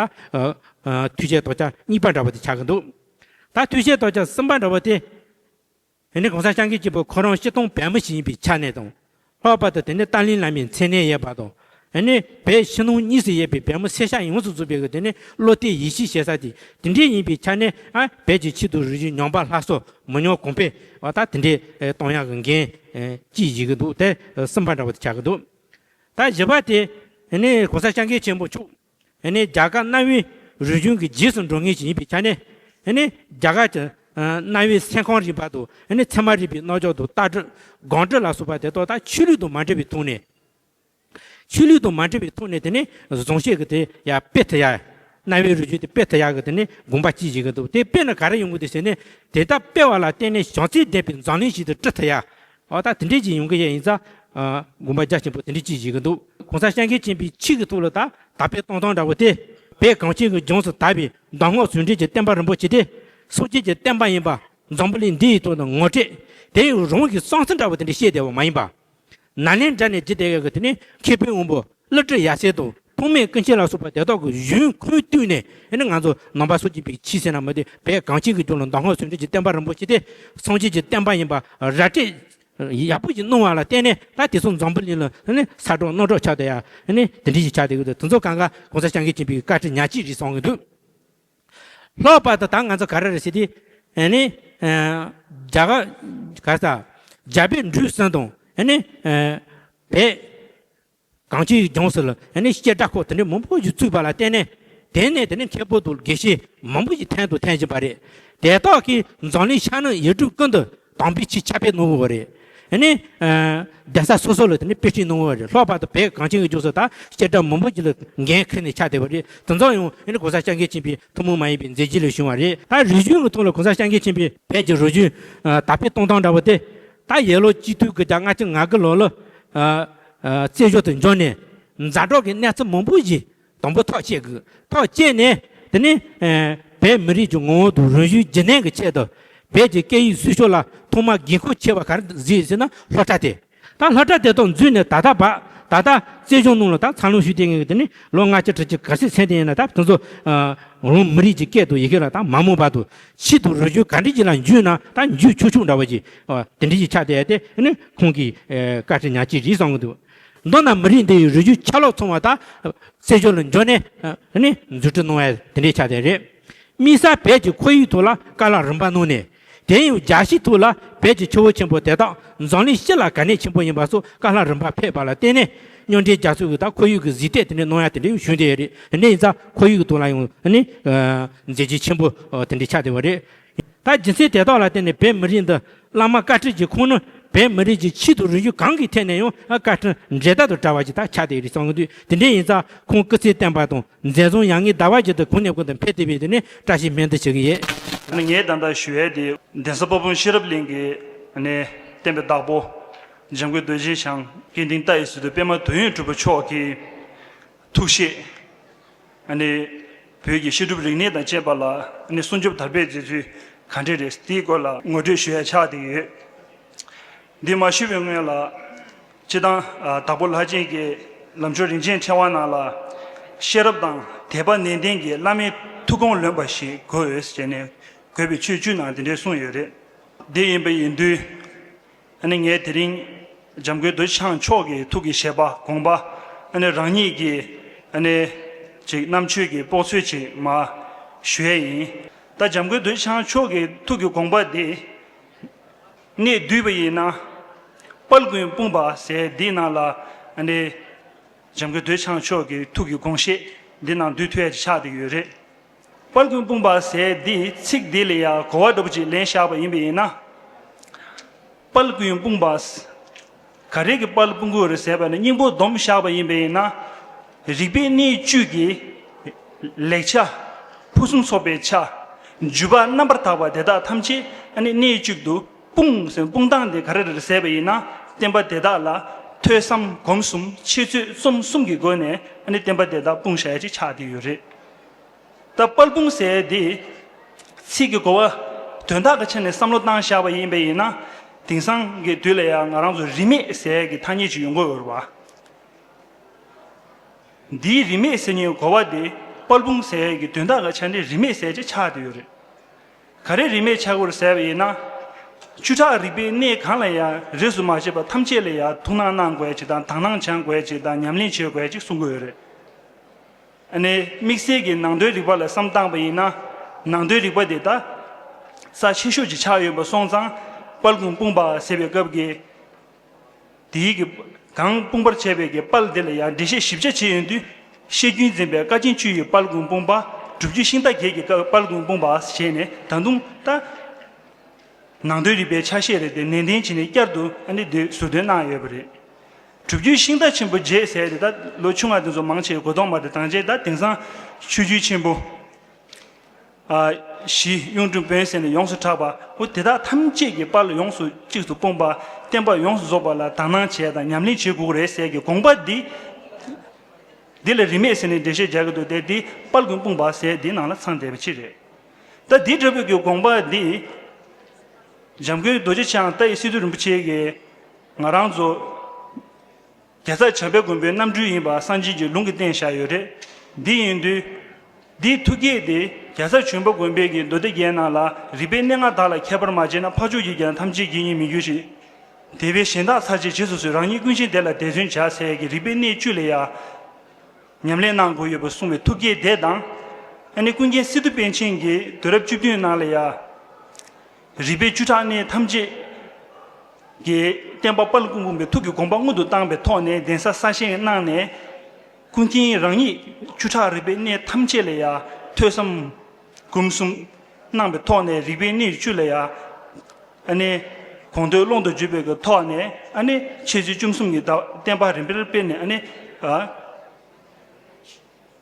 ཐུགས་བཞེད་དམ་བཅའ་གཉིས་པ་འདྲ་བོ་དེ་ཆགས་ཀྱི་འདུག་ད་ཐུགས་བཞེད་དམ་བཅའ་གསུམ་པ་འདྲ་བོ་དེ། ཨ་ནི་གོང་ས་སྐྱབས་མགོན་ཆེན་པོ་ཁོ་རང་སྤྱིར་བཏང་བོད་མི་ཞིག་ཡིན་པའི་ཆ་ནས་དང་། ལྷག་པར་དུ་དེ་ནས་ཏཱ་ལའི་བླ་མའི་མཚན་གནས་ཡོད་པ་དང་། ཨ་ནི་བོད་ཕྱི་ནང་གཉིས་སུ་ཡོད་པའི་བོད་མི་སེར་སྐྱ་ཡོངས་སུ་རྫོགས་པའི་གི་དེ་ནས་བློ་གཏད་ཡིད་ཆེས་བྱེད་ས་དེ་དེ་འདྲའི་ཡིན་པའི་ཆ་ནས། ཨ་བོད་ཀྱི་ཆོས་དང་རིག་གཞུང་ཉམས་པ་སླར་གསོ་མི་ཉམས་གོང་འཕེལ་བ་ད་དེ་འདྲའི་གཏོང་ཡག་གི་འགན་ཅིག་བཞེས་ཀྱི་འདུག་དེ་གསུམ་པ་འདྲ་བོ་དེ་ཆགས་ཀྱི་འདུག་ད་བཞི་པ་དེ་ཨ་ནི་གོང་ས་སྐྱབས་མགོན་ཆེན་པོ་མཆོག་ཨ་ནི་རྒྱ་གར་གནའ་བོའི་རིག་གཞུང་གི་རྗེས་སུ་འགྲོ་མཁན་ཞིག་ཡིན་པའི་ཆ་ནས། ཨ་ནི་རྒྱ་གར་གྱི་གནའ་བོའི་སེམས་ཁམས་རིག་པ་དང་། ཨ་ནི་ཚད་མ་རིག་པའི་རྣམ་འགྱུར་དང་། ལྟ་གྲུབ་སྒོམ་གྲུབ་ལ་སོགས་པ་དེ་དག་ད་ཆོས་ལུགས་དང་མ་འབྲེལ་བའི་ཐོག་ནས། ཆོས་ལུགས་དང་མ་འབྲེལ་བའི་ཐོག་ནས་དེ་ནི་བཟང་སྤྱོད་ཀྱི་དེ་ཡར་སྤེལ་ཐུབ་ཡ། གནའ་བོའི་རིག་གཞུང་དེ་སྤེལ་ཐུབ་ཡ་གི་དེ་ནི་དགོངས་པ་ཅིག་བཞེས་ཀྱི་འདུག་དེ་སྤེལ་ན་ག་རེ་ཡོང་གི་འདུག་ཟེར་ན། དེ་ལྟར་སྤེལ་བ་ལ་བརྟེན་ནས་བྱང་ཚད་ལྡན་པའི་འཛམ་གླིང་ཞིག་ཏུ་སྐྲུན་ཐུབ་ཡ། འོ་ད་དེ་འདྲས་ཅིག་ཡོང་གི་ཡོད་ཡིན་ཙང་། དགོངས་པ་རྒྱ་ཆེན་པོ་དེ་འདྲས་ཅིག་བཞེས་ཀྱི་འདུག་གོང་ས་སྐྱབས་མགོན་ཆེན་པོའི་ཆོས་ཀྱི་ཐོག་ལ་ད་དར་སྤེལ་གཏོང་སྟངས་འདྲ་བོ་དེ། བོད་གངས་ཅན་གྱི་ལྗོངས་སུ་དར་བའི་གདམས་ངག་ཟུང་འབྲེལ་གྱི་བསྟན་པ་རིན་པོ་ཆེ་དེ། སངས་རྒྱས་ཀྱི་བསྟན་པ་ཡིན་པ། འཛམ་བུ་གླིང་འདི་ཡི་ཐོག་ནས་ངོ་སྤྲོད། དེ་ཡི་རང་གི་བསམ་ཚུལ་འདྲ་བོ་དེ་འདྲས་བཤད་བསྡད་པ་མ་ཡིན་པ། ནཱ་ལེནྡྲ་ནས་བརྒྱུད་བསྡད་ཡོད་ཀྱི་དེ་ནི་མཁས་པའི་དབང་པོ་ཀླུ་སྒྲུབ་ཡབ་སྲས་དང་། ཐོགས་མེད་ཀུན་མཁྱེན་ལ་སོགས་པ་དེ་དག་གི་གཞུང་ཁུངས་བཏུས་ནས། ཨ་ནི་ང་ཚོ་ནང་པ་སངས་རྒྱས་པའི་ཆོས་ཟེར་ན་མི་འདི་བོད་གངས་ཅན་གྱི་ལྗོངས་ལ་གདམས་ངག་ཟུང་འབྲེལ་གྱི་བསྟན་པ་རིན་པོ་ཆེ་དེ། སངས་རྒྱས་ཀྱི་བསྟན་པ་ཡིན་པ་ར་སྤྲོད་ཡག་པོ་ཞིག་གནང་བ་ལ་བརྟེན་ནས། ད་དེང་སང་འཛམ་བུ་གླིང་ལ་ཨ་ནི་ས་གྲགས་གནམ་གྲགས་ཆགས་བསྡད་ཡ། ཨ་ནི་དེ་འདྲས་ཞིག་ཆགས་བསྡད་ཀྱི་འདུག་དེ་ཚོ་གང་ག་གོང་ས་སྐྱབས་མགོན་ཆེན་པོའི་བཀའ་དྲིན་ཉག་གཅིག་རེད་བསམ་གྱི་འདུག་ལྷག་པར་དུ་ད་ང་ཚོ་ག་རེ་རེད་ཟེར་དུས། ཨ་ནི་རྒྱ་གར་ག་རེ་ཟ། རྒྱ་བོད་འབྲུག་གསུམ་དང་། ཨ་ནི་བོད་གངས་ཅན་གྱི་ལྗོངས་སུ་ལ་ཨ་ནི་སྐད་གྲགས་ཁོག་དེ་འདྲའི་མང་པོ་ཞིག་བཙུགས་པ་ལ་བརྟེན་ནས། དེ་ནས་དེ་ནས་མཁས་པོ་དང་དགེ་བཤེས་མང་པོ་ཞིག་ཐོན་དང་ཐོན་བཞིན་པ་རེད། དེ་དག་གིས་འཛམ་གླིང་ཤར་ནུབ་ཡུལ་གྲུ་ཀུན་ཏུ་དམ་པའི་ཆོས་ཁྱབ་སྤེལ་གནང་བ་རེད། ཨ་ནི་གདན་ས་སོ་སོ་ལ་དེ་ནས་དཔེ་སྐྲུན་གནང་བ་རེད། ལྷག་པར་དུ་བོད་གངས་ཅན་གྱི་ལྗོངས་སུ་ད་སྐད་གྲགས་མང་པོ་ཞིག་ལ་འགན་འཁུར་ནས་ཆགས་བསྡད་པ་རེད། དེ་ཚོ་ཡང་ཨ་ནི་གོང་ས་སྐྱབས་མགོན་ཆེན་པོའི་ཐུན་མོང་མ་ཡིན་པའི་མཛད་རྗེས་ལས་བྱུང་བ་རེད། ད་རིག་གཞུང་གི་ཐོག་ལ་གོང་ས་སྐྱབས་མགོན་ཆེན་པོས་བོད་ཀྱི་རིག་གཞུང་དར་སྤེལ་གཏོང་སྟངས་འདྲ་བོ་དེ། ད་ཡར་ལོ་གཅིག་སྟོང་དགུ་བརྒྱ་ལྔ་བཅུ་ང་དགུ་ལོ་ལ་རྩེ་བཞག་ཏུ་འབྱོར་ནས། ཛ་དྲག་གི་གནས་ཚུལ་མང་པོ་ཞིག་དང་པོ་ཐག་བཅད་དགོས། ཐག་བཅད་ནས་དེ་ནས་བོད་མི་རིགས་ཀྱི་ངོ་བོ་དང་རིག་གཞུང་རྒྱུན་གནས་ཀྱི་ཆེད་དུ། བོད་ཀྱི་སྐད་ཡིག་གསོ་སྐྱོང་ལ་ཐོག་མར་འགན་ཁུར་ཆེ་བ་ག་རེ་བཟུང་ཟེར་ན། སློབ་གྲྭ་དེ། ད་སློབ་གྲྭ་དེ་དག་འཛུགས་ནས་ད་ལྟ་བར། ད་ལྟ་རྩེ་གཞུང་ནང་ལ་ད་འཚར་ལོངས་ཞུས་ཏེ་ངེས་ཀྱི་དེ་ནི་ལོ་ལྔ་བཅུ་དྲུག་ཅུ་ག་ཚོད་ཚུན་དེ་ཡིན་ན། ད་དེ་ཚོ་རང་མི་རིགས་ཀྱི་སྐད་དང་ཡི་གེ་ལ་ད་མ་རྨོངས་པ་དང་། ཆོས་དང་རིག་གཞུང་ག་འདྲ་ཅིག་ལ་འཇུས་ན་ད་འཇུས་ཆོག་ཆོག་འདྲ་བ་ཅིག་དེ་འདྲ་ཅིག་ཆགས་བསྡད་ཡ་དེ་ནི་ཁོང་གི་བཀའ་དྲིན་ཉག་གཅིག་རེད་བསམ་གྱི་འདུག་མདོར་ན་མི་རིགས་འདི་ཡི་རིག་གཞུང་ཆ་ལག་ཚང་བ་ད་རྩེ་གཞུང་ལ་འབྱོར་ནས་ནི་འཛུགས་སྐྲུན་གནང་ཡ་དེ་འདྲ་ཆགས་བསྡད་རེད། དམིགས་བསལ་བོད་ཀྱི་ཁོར་ཡུག་ཐོག་ལ་བཀའ་སློབ་རིམ་པ་གནང་ནས། དེ་ཡང་རྒྱལ་སྤྱིའི་ཐོག་ལ་བོད་ཀྱི་ཆུ་བོ་ཆེན་པོ་དེ་དག་འཛམ་གླིང་སྤྱི་ལ་གལ་གནད་ཆེན་པོ་ཡིན་པ་སོགས་བཀའ་སློབ་རིམ་པ་ཕེབས་པ་ལ་བརྟེན་ནས། མཉམ་འབྲེལ་རྒྱལ་ཚོགས་ཀྱིས་ད་ཁོར་ཡུག་གི་གཟེངས་བསྟོད་དེ་འདྲའི་གནང་ཡ་དེ་འདྲ་ཞུ་བསྡད་ཡོད་རེད། དེ་འདྲ་ཡིན་ཙང་ཁོར་ཡུག་གི་ཐོག་ལ་ཡང་ནི་མཛད་རྗེས་ཆེན་པོ་དེ་འདྲ་ཆགས་བསྡད་པ་རེད། ད་རྒྱུ་མཚན་དེ་དག་ལ་བརྟེན་ནས་བོད་མི་རིགས་འདི་བླ་མ་བཀའ་དྲིན་གྱི་ཁོངས་ནི་བོད་མི་རིགས་ཀྱི་ཆེས་མཐོའི་རིག་གཞུང་གང་གི་ཐད་ནས་ཡང་བཀའ་དྲིན་འགྲན་ཟླ་དང་བྲལ་བ་ཞིག་ད་ཆགས་བསྡད་ཡོད་རེད་བསམ་གྱི་འདུག་དེ་འདྲ་ཡིན་ཙང་ཁོང་སྐུ་ཚེ་བརྟན་པ་དང་། མཛད་རྫོང་ཡར་ངོའི་ཟླ་བ་བཞིན་དུ་གོང་ནས་གོང་དུ་འཕེལ་བསྡད་པའི་དེ་ནས་བཀྲ་ཤིས་སྨོན་འདུན་ཞུ་གི་ཡིན། ངས་ད་ལྟ་ཞུ་ཡས་དེ་གདན་ས་དཔལ་སྤུངས་ཤེས་རབ་གླིང་གི་ནས་བསྟན་པའི་བདག་པོ་འཇམ་མགོན་རྡོ་རྗེ་འཆང་སྐལ་ལྡན་ཏཱའི་སི་ཏུ་པདྨ་དོན་ཡོད་གྲུབ་པ་མཆོག་གི་ཐུགས་བཞེད་ནས་བོད་ཀྱི་བཤད་སྒྲུབ་རིག་གནས་དང་བཅས་པ་ལ་ནས་སྲུང་སྐྱོབ་དར་སྤེལ་མཛད་ཚུལ་ག་འདྲ་རེད། དེའི་སྐོར་ལ་ངོ་སྤྲོད་ཞུ་ཡ་ཆགས་བསྡད་ཡོད། འདི་མ་ཞུས་པའི་སྔོན་ལ། སྤྱིར་བཏང་། ཨ། དྭགས་པོ་ལྷ་རྗེ་གི་ལམ་སྦྱོར་རིན་ཆེན་ཕྲེང་བ་ནང་ལ། ཤེས་རབ་དང་དད་པ་ནན་ཏན་གྱི་བླ་མའི་ཐུགས་དགོངས་ལོན་པ་ཞིག་དགོས་ཟེར་ནས་འགོད་པའི་ཆོས་བཅུ་ནང་དེ་འདྲའི་གསུངས་ཡོད་རེད། དེ་ཡིན་པ་ཡིན་དུས། ཨ་ནི་ངས་དེ་རིང་འཇམ་མགོན་རྡོ་རྗེ་འཆང་མཆོག་གི་ཐུགས་ཀྱི་བཞེད་པ་དགོངས་པ། ཨ་ནི་རང་ཉིད་ཀྱི་ཨ་ནི་ཅིག་རྣམ་དཔྱོད་ཀྱི་དཔོག་ཚོད་ཅིག་མར་ཞུ་ཡས་ཡིན། ད་འཇམ་མགོན་རྡོ་རྗེ་འཆང་མཆོག་གི་ཐུགས་ཀྱི་དགོངས་པ་འདི། གནས་བསྡུས་པ་ཡིན་ན། དཔལ་མགོན་སྤུངས་པ་ཟེར་འདི་ནང་ལ་ཨ་ནི། འཇམ་མགོན་རྡོ་རྗེ་འཆང་མཆོག་གི་ཐུགས་ཀྱི་དགོངས་བཞེད་འདི་ནང་བསྡུས་ཐུབ་ཡ་ཅིག་ཆགས་བསྡད་ཡོད་རེད། དཔལ་མགོན་སྤུངས་པ་ཟེར་འདི་ཚིག་འདི་ལ་ཡང་གོ་བ་འདྲ་པོ་ཅིག་ལེན་བཞག་པ་ཡིན་པ་ཡིན་ན། དཔལ་མགོན་སྤུངས་པ། ག་རེ་གི་དཔལ་སྤུངས་ཀྱི་ཡོད་རེད་ཟེར་བ་ནི་སྙིང་པོ་སྡོམ་བཞག་པ་ཡིན་པ་ཡིན་ན། རིག་པའི་གནས་བཅུ་གི་ལེགས་ཆ། ཕུན་སུམ་ཚོགས་པའི་ཆ། བརྒྱུད་པ་རྣམ་པར་དག་པ་དེ་དག་ཐམས་ཅད་ཨ་ནི་གནས་གཅིག་ཏུ། སྤུངས་ཟེར་སྤུངས་སྟངས་དེ་ག་རེ་རེད་ཟེར་བ་ཡིན་ན། བསྟན་པ་དེ་དག་ལ་ཐོས་བསམ་སྒོམ་གསུམ་འཆད་རྩོད་རྩོམ་གསུམ་གྱི་སྒོ་ནས་ཨ་ནི་བསྟན་པ་དེ་དག་སྤུངས་བཞག་ཡ་ཅིག་ཆགས་བསྡད་ཡོད་རེད། ད་དཔལ་སྤུངས་ཟེར་དེ་ཚིག་གི་གོ་བ་དོན་དག་གི་ཆ་ནས་བསམ་བློ་བཏང་བཞག་པ་ཡིན་པ་ཡིན་ན། དེང་སང་གི་དུས་ལ་ཡང་ང་རང་ཚོ་རིས་མེད་ཟེར་གྱི་ཐ་སྙད་ཅིག་ཡོང་གི་ཡོད་རེད་བ། འདིའི་རིས་མེད་ཟེར་མཁན་གོ་བ་དེ་དཔལ་སྤུངས་ཟེར་གྱི་དོན་དག་གི་ཆ་ནས་རིས་མེད་ཟེར་ཅིག་ཆགས་བསྡད་ཡོད་རེད། ག་རེ་རིས་མེད་ཆགས་ཀྱི་ཡོད་རེད་ཟེར་བ་ཡིན་ན། བཅུ་ཕྲག་རིག་པའི་གནས་གང་ལ་ཡང་རིས་སུ་མ་ཆད་པ་ཐམས་ཅད་ལ་ཡང་ཐུགས་སྣང་གནང་དགོས་ཡ་ཅིག་དང་དག་སྣང་བྱང་དགོས་ཡ་ཅིག་དང་ཉམས་ལེན་བྱེད་དགོས་ཡ་ཅིག་གསུང་གི་ཡོད་རེད། ཨ་ནི་དམིགས་བསལ་གྱི་ནང་དོན་རིག་པ་ལ་བསམ་བཏང་པ་ཡིན་ན། ནང་དོན་རིག་པ་དེ་ད་རྩ་ཆེ་ཤོས་ཅིག་ཆགས་ཡོད་པ་སོང་ཙང་། དཔལ་མགོན་སྤུངས་པ་ཟེར་བའི་སྐབས་ཀྱི། དེའི་གི་གང་སྤུངས་པར་བྱས་པའི་གི་དཔལ་དེ་ལ་ཡང་འགྲེལ་བཤད་ཞིབ་ཆ་བྱས་ཡོང་དུས། བཤད་རྒྱུན་འཛིན་པའི་བཀའ་ཆེན་བཅུ་ཡི་དཔལ་མགོན་སྤུངས་པ། སྒྲུབ་བརྒྱུད་ཤིང་རྟ་བརྒྱད་ཀྱི་དཔལ་མགོན་སྤུངས་པ་ཞེས་ནས་ད་དུང་ད། ནང་དོན་རིག་པའི་ཆ་ཤས་རེ་དེ་ནན་ཏན་བྱས་ནས་བསྐྱར་དུ་ཨ་ནི་དེ་ཟུར་འདོན་གནང་ཡོད་པ་རེད། སྒྲུབ་བརྒྱུད་ཤིང་རྟ་ཆེན་པོ་བརྒྱད་ཟེར་དེ་ད་ལོ་ཆུང་བ་དེ་ཚོ་མང་ཆེ་གོ་མཐོང་མ་དེ་དང་བཅས་ད་དེང་སང་ཆོས་བརྒྱུད་ཆེན་པོ། ཨ། བཞི་གཡུང་དྲུང་བོན་ཟེར་ནས་ཡོངས་སུ་གྲགས་པ་འོ་དེ་དག་ཐམས་ཅད་ཀྱི་དཔལ་ཡོངས་སུ་གཅིག་ཏུ་སྤུངས་པ། བསྟན་པ་ཡོངས་སུ་རྫོགས་པ་ལ་དག་སྣང་བྱས་དང་ཉམས་ལེན་བྱེད་དགོས་རེད་ཟེར་གྱི་དགོངས་པ་འདི། འདི་ལ་རིས་མེད་ཟེར་ནས་འགྲེལ་བཤད་རྒྱག་གི་འདུག་སྟེ། འདི་དཔལ་མགོན་སྤུངས་པ་ཟེར་འདི་ནང་ལ་ཚང་བསྡད་པ་ཅིག་རེད། ད་འདི་འདྲ་བོ་གི་དགོངས་པ་འདི། འཇམ་མགོན་རྡོ་རྗེ་འཆང་ཏཱའི་སི་ཏུ་རིན་པོ་ཆེ་གིས་ང་རང་ཚོ། རྒྱལ་ཚབ་བྱམས་པའི་མགོན་པོའི་རྣམ་སྤྲུལ་ཡིན་པ་སངས་རྒྱས་ཀྱི་ལུང་གིས་བསྟན་བཞག་ཡོད་རེད། འདི་ཡིན་དུས། འདིའི་ཐུགས་བསྐྱེད་དེ་རྒྱལ་ཚབ་བྱམས་པའི་མགོན་པོའི་གི་མདོ་སྡེ་རྒྱན་ནང་ལ་རིག་པའི་གནས་ལྔ་དག་ལ་ཁྱད་པར་མ་བྱས་ན་ཕ་ཕྱོགས་ཀྱི་རྒྱལ་ཐམས་ཅད་དགེ་བསྙེན་མི་འགྱུར་ཞིང་། དེ་བས་གཞན་དག་ཚར་བཅད་རྗེས་སུ་བཟུང་། རང་ཉིད་ཀུན་ཤེས་དེ་ལ་དད་བརྩོན་བྱ་ཟེར་གྱི་རིག་པའི་གནས་བཅུ་ལ་ཡང་ཉམས་ལེན་གནང་དགོས་ཡོད་པ་གསུངས་པའི་ཐུགས་བསྐྱེད་དེ་དང་། ཨ་ནི་ཀུན་མཁྱེན་སི་ཏུ་པཎ་ཆེན་གྱི་དུས་རབས་བཅུ་བདུན་ནང་ལ་ཡང་། རིག་པའི་བཅུ་ཕྲག་གནས་ཐམས་ཅད་ཀྱི་བསྟན་པ་དཔལ་མགོན་སྤུངས་པའི་ཐུགས་ཀྱི་དགོངས་པ་མངོན་དུ་བཏང་པའི་ཐོག་ནས་གདན་ས་གསར་བཞེངས་གནང་ནས། ཀུན་མཁྱེན་རང་ཉིད་བཅུ་ཕྲག་རིག་པའི་གནས་ཐམས་ཅད་ལ་ཡང་ཐོས་བསམ་སྒོམ་གསུམ་གནང་བའི་ཐོག་ནས་རིག་པའི་གནས་བཅུ་ལ་ཡང་ཨ་ནི་དགོངས་དོན་ཀློང་དུ་བརྗོད་པའི་གི་ཐོག་ནས་ཨ་ནི་འཆད་རྩོད་བཅུ་གསུམ་གྱི་བསྟན་པ་རིམ་པར་སྤེལ་ནས་ཨ་ནི།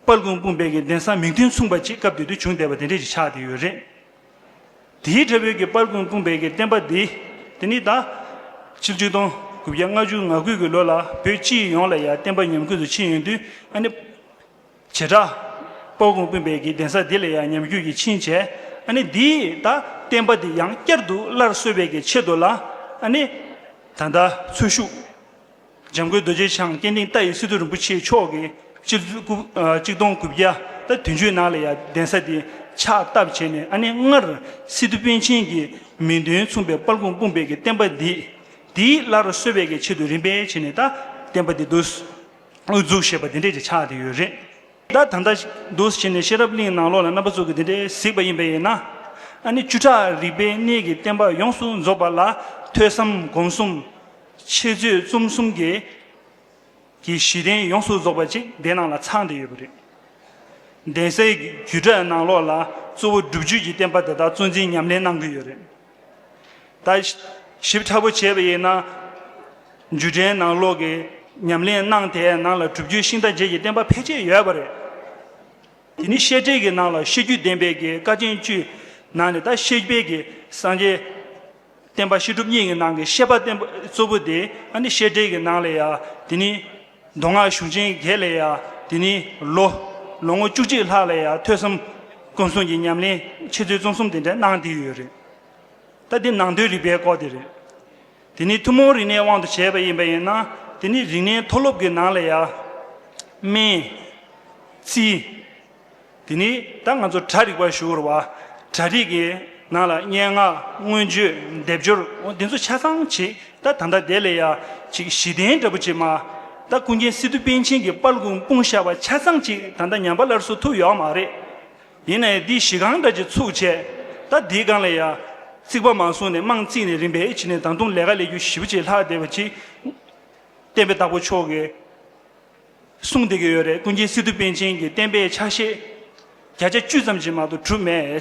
དཔལ་མགོན་སྤུངས་པའི་གི་གདན་ས་མིང་དོན་མཚུངས་པ་ཅིག་སྐབས་དེ་དུས་བྱུང་བསྡད་པ་དེ་འདྲ་ཞིག་ཆགས་བསྡད་ཡོད་རེད། དེའི་འདྲ་བའི་གི་དཔལ་མགོན་སྤུངས་པའི་གི་བསྟན་པ་འདི། དེ་ནི་ད། ཕྱི་ལོ་ཆིག་སྟོང་དགུ་བརྒྱ་ལྔ་བཅུ་ང་དགུ་གི་ལོ་ལ་བོད་སྤྱི་ཡོངས་ལ་ཡང་བསྟན་པ་ཉམས་རྒུད་དུ་ཕྱིན་ཡོང་དུས་ཨ་ནི། བྱེ་བྲག་དཔལ་མགོན་སྤུངས་པའི་གི་གདན་ས་འདི་ལ་ཡང་ཉམས་རྒུད་ཀྱིས་ཕྱིན་བྱས། ཨ་ནི་འདིས་ད་བསྟན་པ་འདི་ཡང་བསྐྱར་དུ་སླར་གསོ་བའི་གི་ཆེད་དུ་ལ་ཨ་ནི། ད་ལྟ་འཚོ་བཞུགས། འཇམ་མགོན་རྡོ་རྗེ་འཆང་སྐལ་ལྡན་ཏཱའི་སི་ཏུ་རིན་པོ་ཆེ་མཆོག་གིས་སྤྱི་ལོ་དགུ་ཨ་ཆིག་སྟོང་དགུ་བརྒྱ་དང་བདུན་ཅུ་ནང་ལ་ཡང་གདན་ས་འདི་ཕྱག་བཏབ་བྱས་ནས། ཨ་ནི་སྔར་སི་ཏུ་པཎ་ཆེན་གྱི་མིང་དོན་མཚུངས་པའི་དཔལ་མགོན་སྤུངས་པའི་གི་བསྟན་པ་འདི་འདིའི་སླར་གསོ་བའི་གི་ཆེད་དུ་རིམ་པས་བྱས་ནས་ད་བསྟན་པ་འདི་འདུག་དབུ་འཛུགས་བྱས་པ་འདི་འདྲས་ཀྱི་ཆགས་བསྡད་ཡོད་རེད། ད་ད་ལྟ་འདུག་བྱས་ནས་ཤེས་རབ་གླིང་ནང་ལོགས་ལ་རྣམ་པ་ཚོ་གིས་འདི་འདྲས་གཟིགས་པ་ཡིན་པ་ཡིན་ན། ཨ་ནི་བཅུ་ཕྲག་རིག་པའི་གནས་ཀྱི་བསྟན་པ་ཡོངས་སུ་རྫོགས་པ་ལ་ཐོས་བསམ་སྒོམ་གསུམ། འཆད་རྩོད་རྩོམ་གསུམ་གྱི་གི་གཞི་རྟེན་ཡོངས་སུ་རྫོགས་པ་ཅིག་དེ་ནང་ལ་ཚང་བསྡད་ཡོད་པ་རེད། གདན་སའི་རྒྱུད་གྲྭ་ནང་ལོགས་ལ་གཙོ་བོ་སྒྲུབ་བརྒྱུད་ཀྱི་བསྟན་པ་དེ་དག་གཙོ་འཛིན་ཉམས་ལེན་གནང་གི་ཡོད་རེད། ད་ཞིབ་ཕྲ་པོ་བྱས་པ་ཡིན་ན། རྒྱུད་གྲྭའི་ནང་ལོགས་ཀྱི་ཉམས་ལེན་གནང་དེའི་ནང་ལ་སྒྲུབ་བརྒྱུད་ཤིང་རྟ་རྒྱས་ཀྱི་བསྟན་པ་ཕལ་ཆེར་ཡོད་པ་རེད། དེ་ནི་བཤད་གྲྭའི་གི་ནང་ལ་བཤད་རྒྱུད་ལྡན་པའི་གི་བཀའ་ཆེན་བཅུའི་ནང་ནས་ད་བཤད་པའི་གི་སངས་རྒྱས་བསྟན་པ་བཤད་སྒྲུབ་གཉིས་ཀྱི་ནང་གི་བཤད་པ་བསྟན་པ་གཙོ་བོ་དེ་ཨ་ནི་བཤད་གྲྭའི་གི་ནང་ལ་ཡ། དེ་ནི་མདོ་སྔགས་གཞུང་ཆེན་བརྒྱད་ལ་ཡ། དེ་ནི་ལོ་ལོ་ངོ་བཅུ་གཅིག་ལྷག་ལ་ཡ་ཐོས་བསམ་སྒོམ་གསུམ་གྱི་ཉམས་ལེན་འཆད་རྩོད་རྩོམ་གསུམ་དེ་འདྲ་གནང་བསྡད་ཡོད་རེད། ད་འདི་ནང་དོན་རིག་པའི་སྐོར་དེ་རེད། དེ་ནི་ཐུན་མོང་རིག་གནས་དབང་དུ་བྱས་པ་ཡིན་པ་ཡིན་ན། དེ་ནི་རིག་གནས་མཐོ་སློབ་ཀྱི་ནང་ལ་ཡ། སྨན། རྩིས། དེ་ནི་ད་ང་ཚོ་གྲྭ་རིག་པ་ཞུ་བར་བ། གྲྭ་རིག་གི་ནང་ལ་སྙན་ངག་མངོན་བརྗོད་སྡེབ་སྦྱོར་འདི་ཚོ་ཆ་ཚང་ཅིག་ད་ད་ལྟ་དེ་ལ་ཡ་ཅིག་གཞི་རྟེན་འདྲ་པོ་ཅིག་མ། ད་ཀུན་མཁྱེན་སི་ཏུ་པཎ་ཆེན་གྱི་དཔལ་མགོན་སྤུངས་བཞག་པ་ཆ་ཚང་ཅིག་ད་ལྟ་ཉམས་པ་སླར་གསོ་ཐུབ་ཡོད་མ་རེད། ཡིན་ནའི་འདི་གཞི་རྐང་འདྲ་ཅིག་ཚུགས་བྱས། ད་འདིའི་སྒང་ལ་ཡ། རྩིག་པ་མ་བཟུང་ནས་རྨང་བརྩིགས་ནས་རིམ་པས་ཕྱིན་ནས་ད་དུང་ལས་ཀ་ལས་རྒྱུ་ཞེ་པོ་ཅིག་ལྷག་བསྡད་པ་ཅིག་བསྟན་པའི་བདག་པོ་མཆོག་གིས་གསུངས་བསྡད་ཀྱི་ཡོད་རེད། ཀུན་མཁྱེན་སི་ཏུ་པཎ་ཆེན་གྱི་བསྟན་པའི་ཆ་ཤས་བརྒྱ་ཆ་བཅུ་ཙམ་ཅིག་མ་གཏོགས་གྲུབ་མེད།